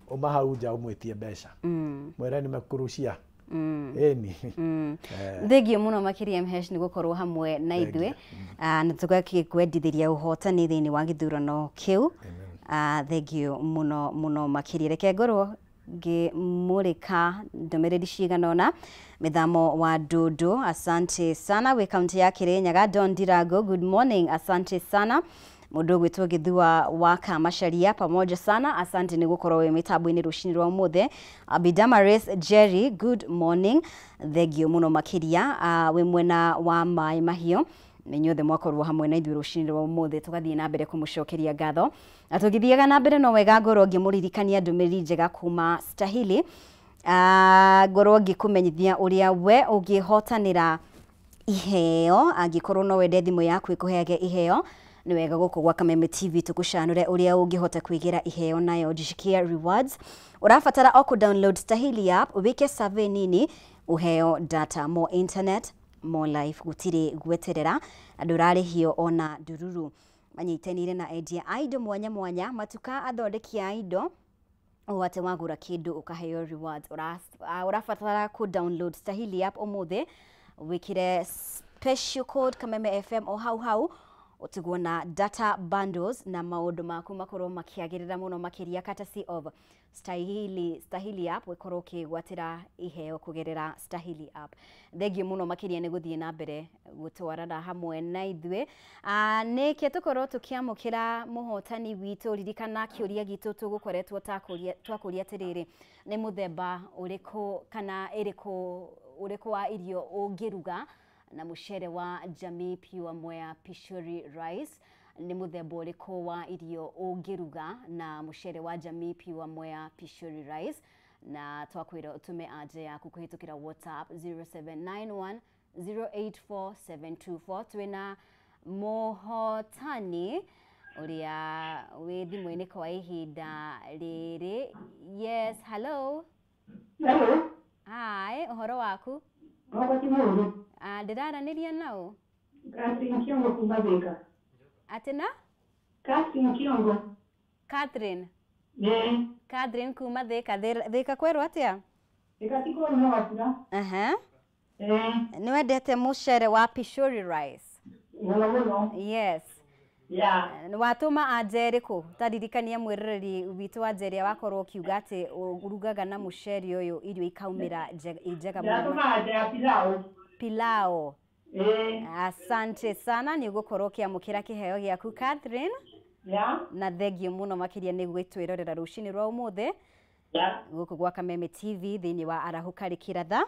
uma hau nja ũmwĩtie mbeca, mwĩre nimekurushia ĩni. Thengio mũno makĩria, Mhesh, nĩ gũkorwo hamwe na ithuĩ. Na tũgakĩkwendithĩria ũhotani thĩinĩ wa gĩthurano kĩu. Thengio mũno mũno makĩria. Reke ngorwo ngĩmũrĩka ndũmĩrĩri cigana ũna. Mĩthamo wa Ndundu, asante sana, wĩ kaunti ya Kirinyaga. Don Dirago, good morning, asante sana. Mũndũ ũgwĩtwo Gĩthua wa Kamacharia, pamoja sana, asante nĩ gũkorwo wĩ mĩtambo-inĩ rũcinĩ rwa ũmũthĩ. Abidamaris Jerry, good morning, thengio mũno makĩria, wĩ mwena wa Maĩ Mahiũ. Inyuothe mwakorwo hamwe na ithuĩ rũcinĩ rwa ũmũthĩ, tũgathiĩ na mbere kũmũcokeria ngatho. Na tũgĩthiaga na mbere, no wega ngorwo ngĩmũririkania ndũmĩrĩri njega kuma Stahili. Ngorwo ngĩkũmenyithia ũrĩa we ũngĩhotanĩra iheo. Angĩkorwo no wende thimũ yaku ĩkũheage iheo, nĩ wega gũkũ gwa Kameme TV tũkũcanũre ũrĩa ũngĩhota kwĩgĩra iheo nayo Jishikia Rewards. Ũrabatara o kũ-download Stahili app, wĩke survey nini, ũheo data, more internet, more life. Gũtirĩ gweterera na ndũrarĩhio ona ndururu. Manyitanĩire na endia a indo mwanya mwanya, matuka, athondeki a indo, ũũ atĩ wagũra kĩndũ ũkaheo rewards. Ũrabatara kũ download Stahili app ũmũthĩ, wĩkĩre special code Kameme FM o hau hau. Ũtigwo na data bundles na maũndũ maku makorwo makĩagĩrĩra mũno makĩria courtesy of Stahili app, ũkorwo ũkĩgwatĩra iheo kũgerera Stahili app. Thengiũ mũno makĩria nĩ gũthiĩ na mbere gũtwarana hamwe na ithuĩ. Nĩkĩ tũkorwo tũkĩamũkĩra mũhotani witũ. Ririkana kĩũria gitũ tũgũkoretwo twakũria atĩrĩrĩ, nĩ mũthemba ũrĩkũ kana ĩrĩkũ ũrĩkũ wa irio ũngĩruga na mũcere wa Jamii Pure Mwea Pishori Rice? Nĩ mũthemba ũrĩkũ wa irio ũngĩruga na mũcere wa Jamii Pure Mwea Pishori Rice? Na twakwĩra ũtũme anja yaku kũhĩtũkĩra WhatsApp 0791 084724. Twĩna mũhotani ũrĩa wĩ thimũ-inĩ kwa ihinda rĩrĩ. Yes, hello. Hello. Hi, ũhoro waku? Wakwa ti mũũru. Ndĩraranĩria nao? Catherine Kiongo kuma Thika. Atĩ na? Catherine Kiongo. Catherine. Ĩĩ. Catherine kuma Thika. Thika kwerwo atĩa? Thika ti kũũru no gacira. Aha. Ĩĩ. Nĩ wendete mũcere wa Pishori Rice? Mũno mũno. Yes. Yeah. Watũma anja ĩrĩkũ? Taririkania mwĩroreri witũ anja ĩrĩa wakorwo ũkiuga atĩ ũrugaga na mũcere ũyũ irio ikaumĩra njega mũno. Ndĩratũma anja ya pilau. Pilau. Ĩĩ. Asante sana, nĩ ũgũkorwo ũkĩamũkĩra kĩheo gĩaku Catherine. Yeah. Na thengio mũno makĩria nĩ gwĩtwĩrorera rũcinĩ rwa ũmũthĩ. Yeah. Gũkũ gwa Kameme TV thĩinĩ wa Arahũka Rĩkĩratha.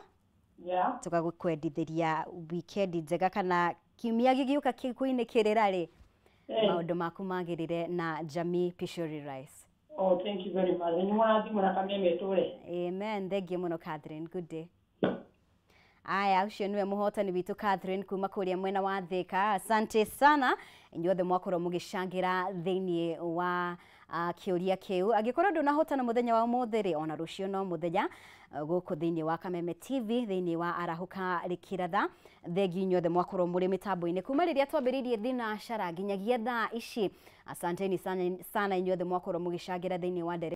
Yeah. Tũgagũkwendithĩria wikendi njega kana kiumia gĩgĩũka kĩkwinĩkĩrĩra rĩ, maũndũ maku magĩrĩre na Jamii Pishori Rice. Oh, thank you very much. Nĩ mũrathimwo na Kameme ĩtũre. Amen. Thengio mũno Catherine. Good day. Aya, ũcio nĩwe mũhotani witũ Catherine kuma kũrĩa mwena wa Thika. Asante sana inyuothe mwakorwo mũgĩcangĩra thĩinĩ wa kĩũria kĩu. Angĩkorwo ndũnahotana mũthenya wa ũmũthĩ rĩ, ona rũciũ no mũthenya gũkũ thĩinĩ wa Kameme TV thĩinĩ wa Arahũka Rĩkĩratha. Thengiũ inyuothe mwakorwo mũrĩ mĩtambo-inĩ kuma rĩrĩa twambĩrĩirie thinacara nginyagia thaa ici. Asanteni sana, sana inyuothe mwakorwo mũgĩcangĩra thĩinĩ wa ndere.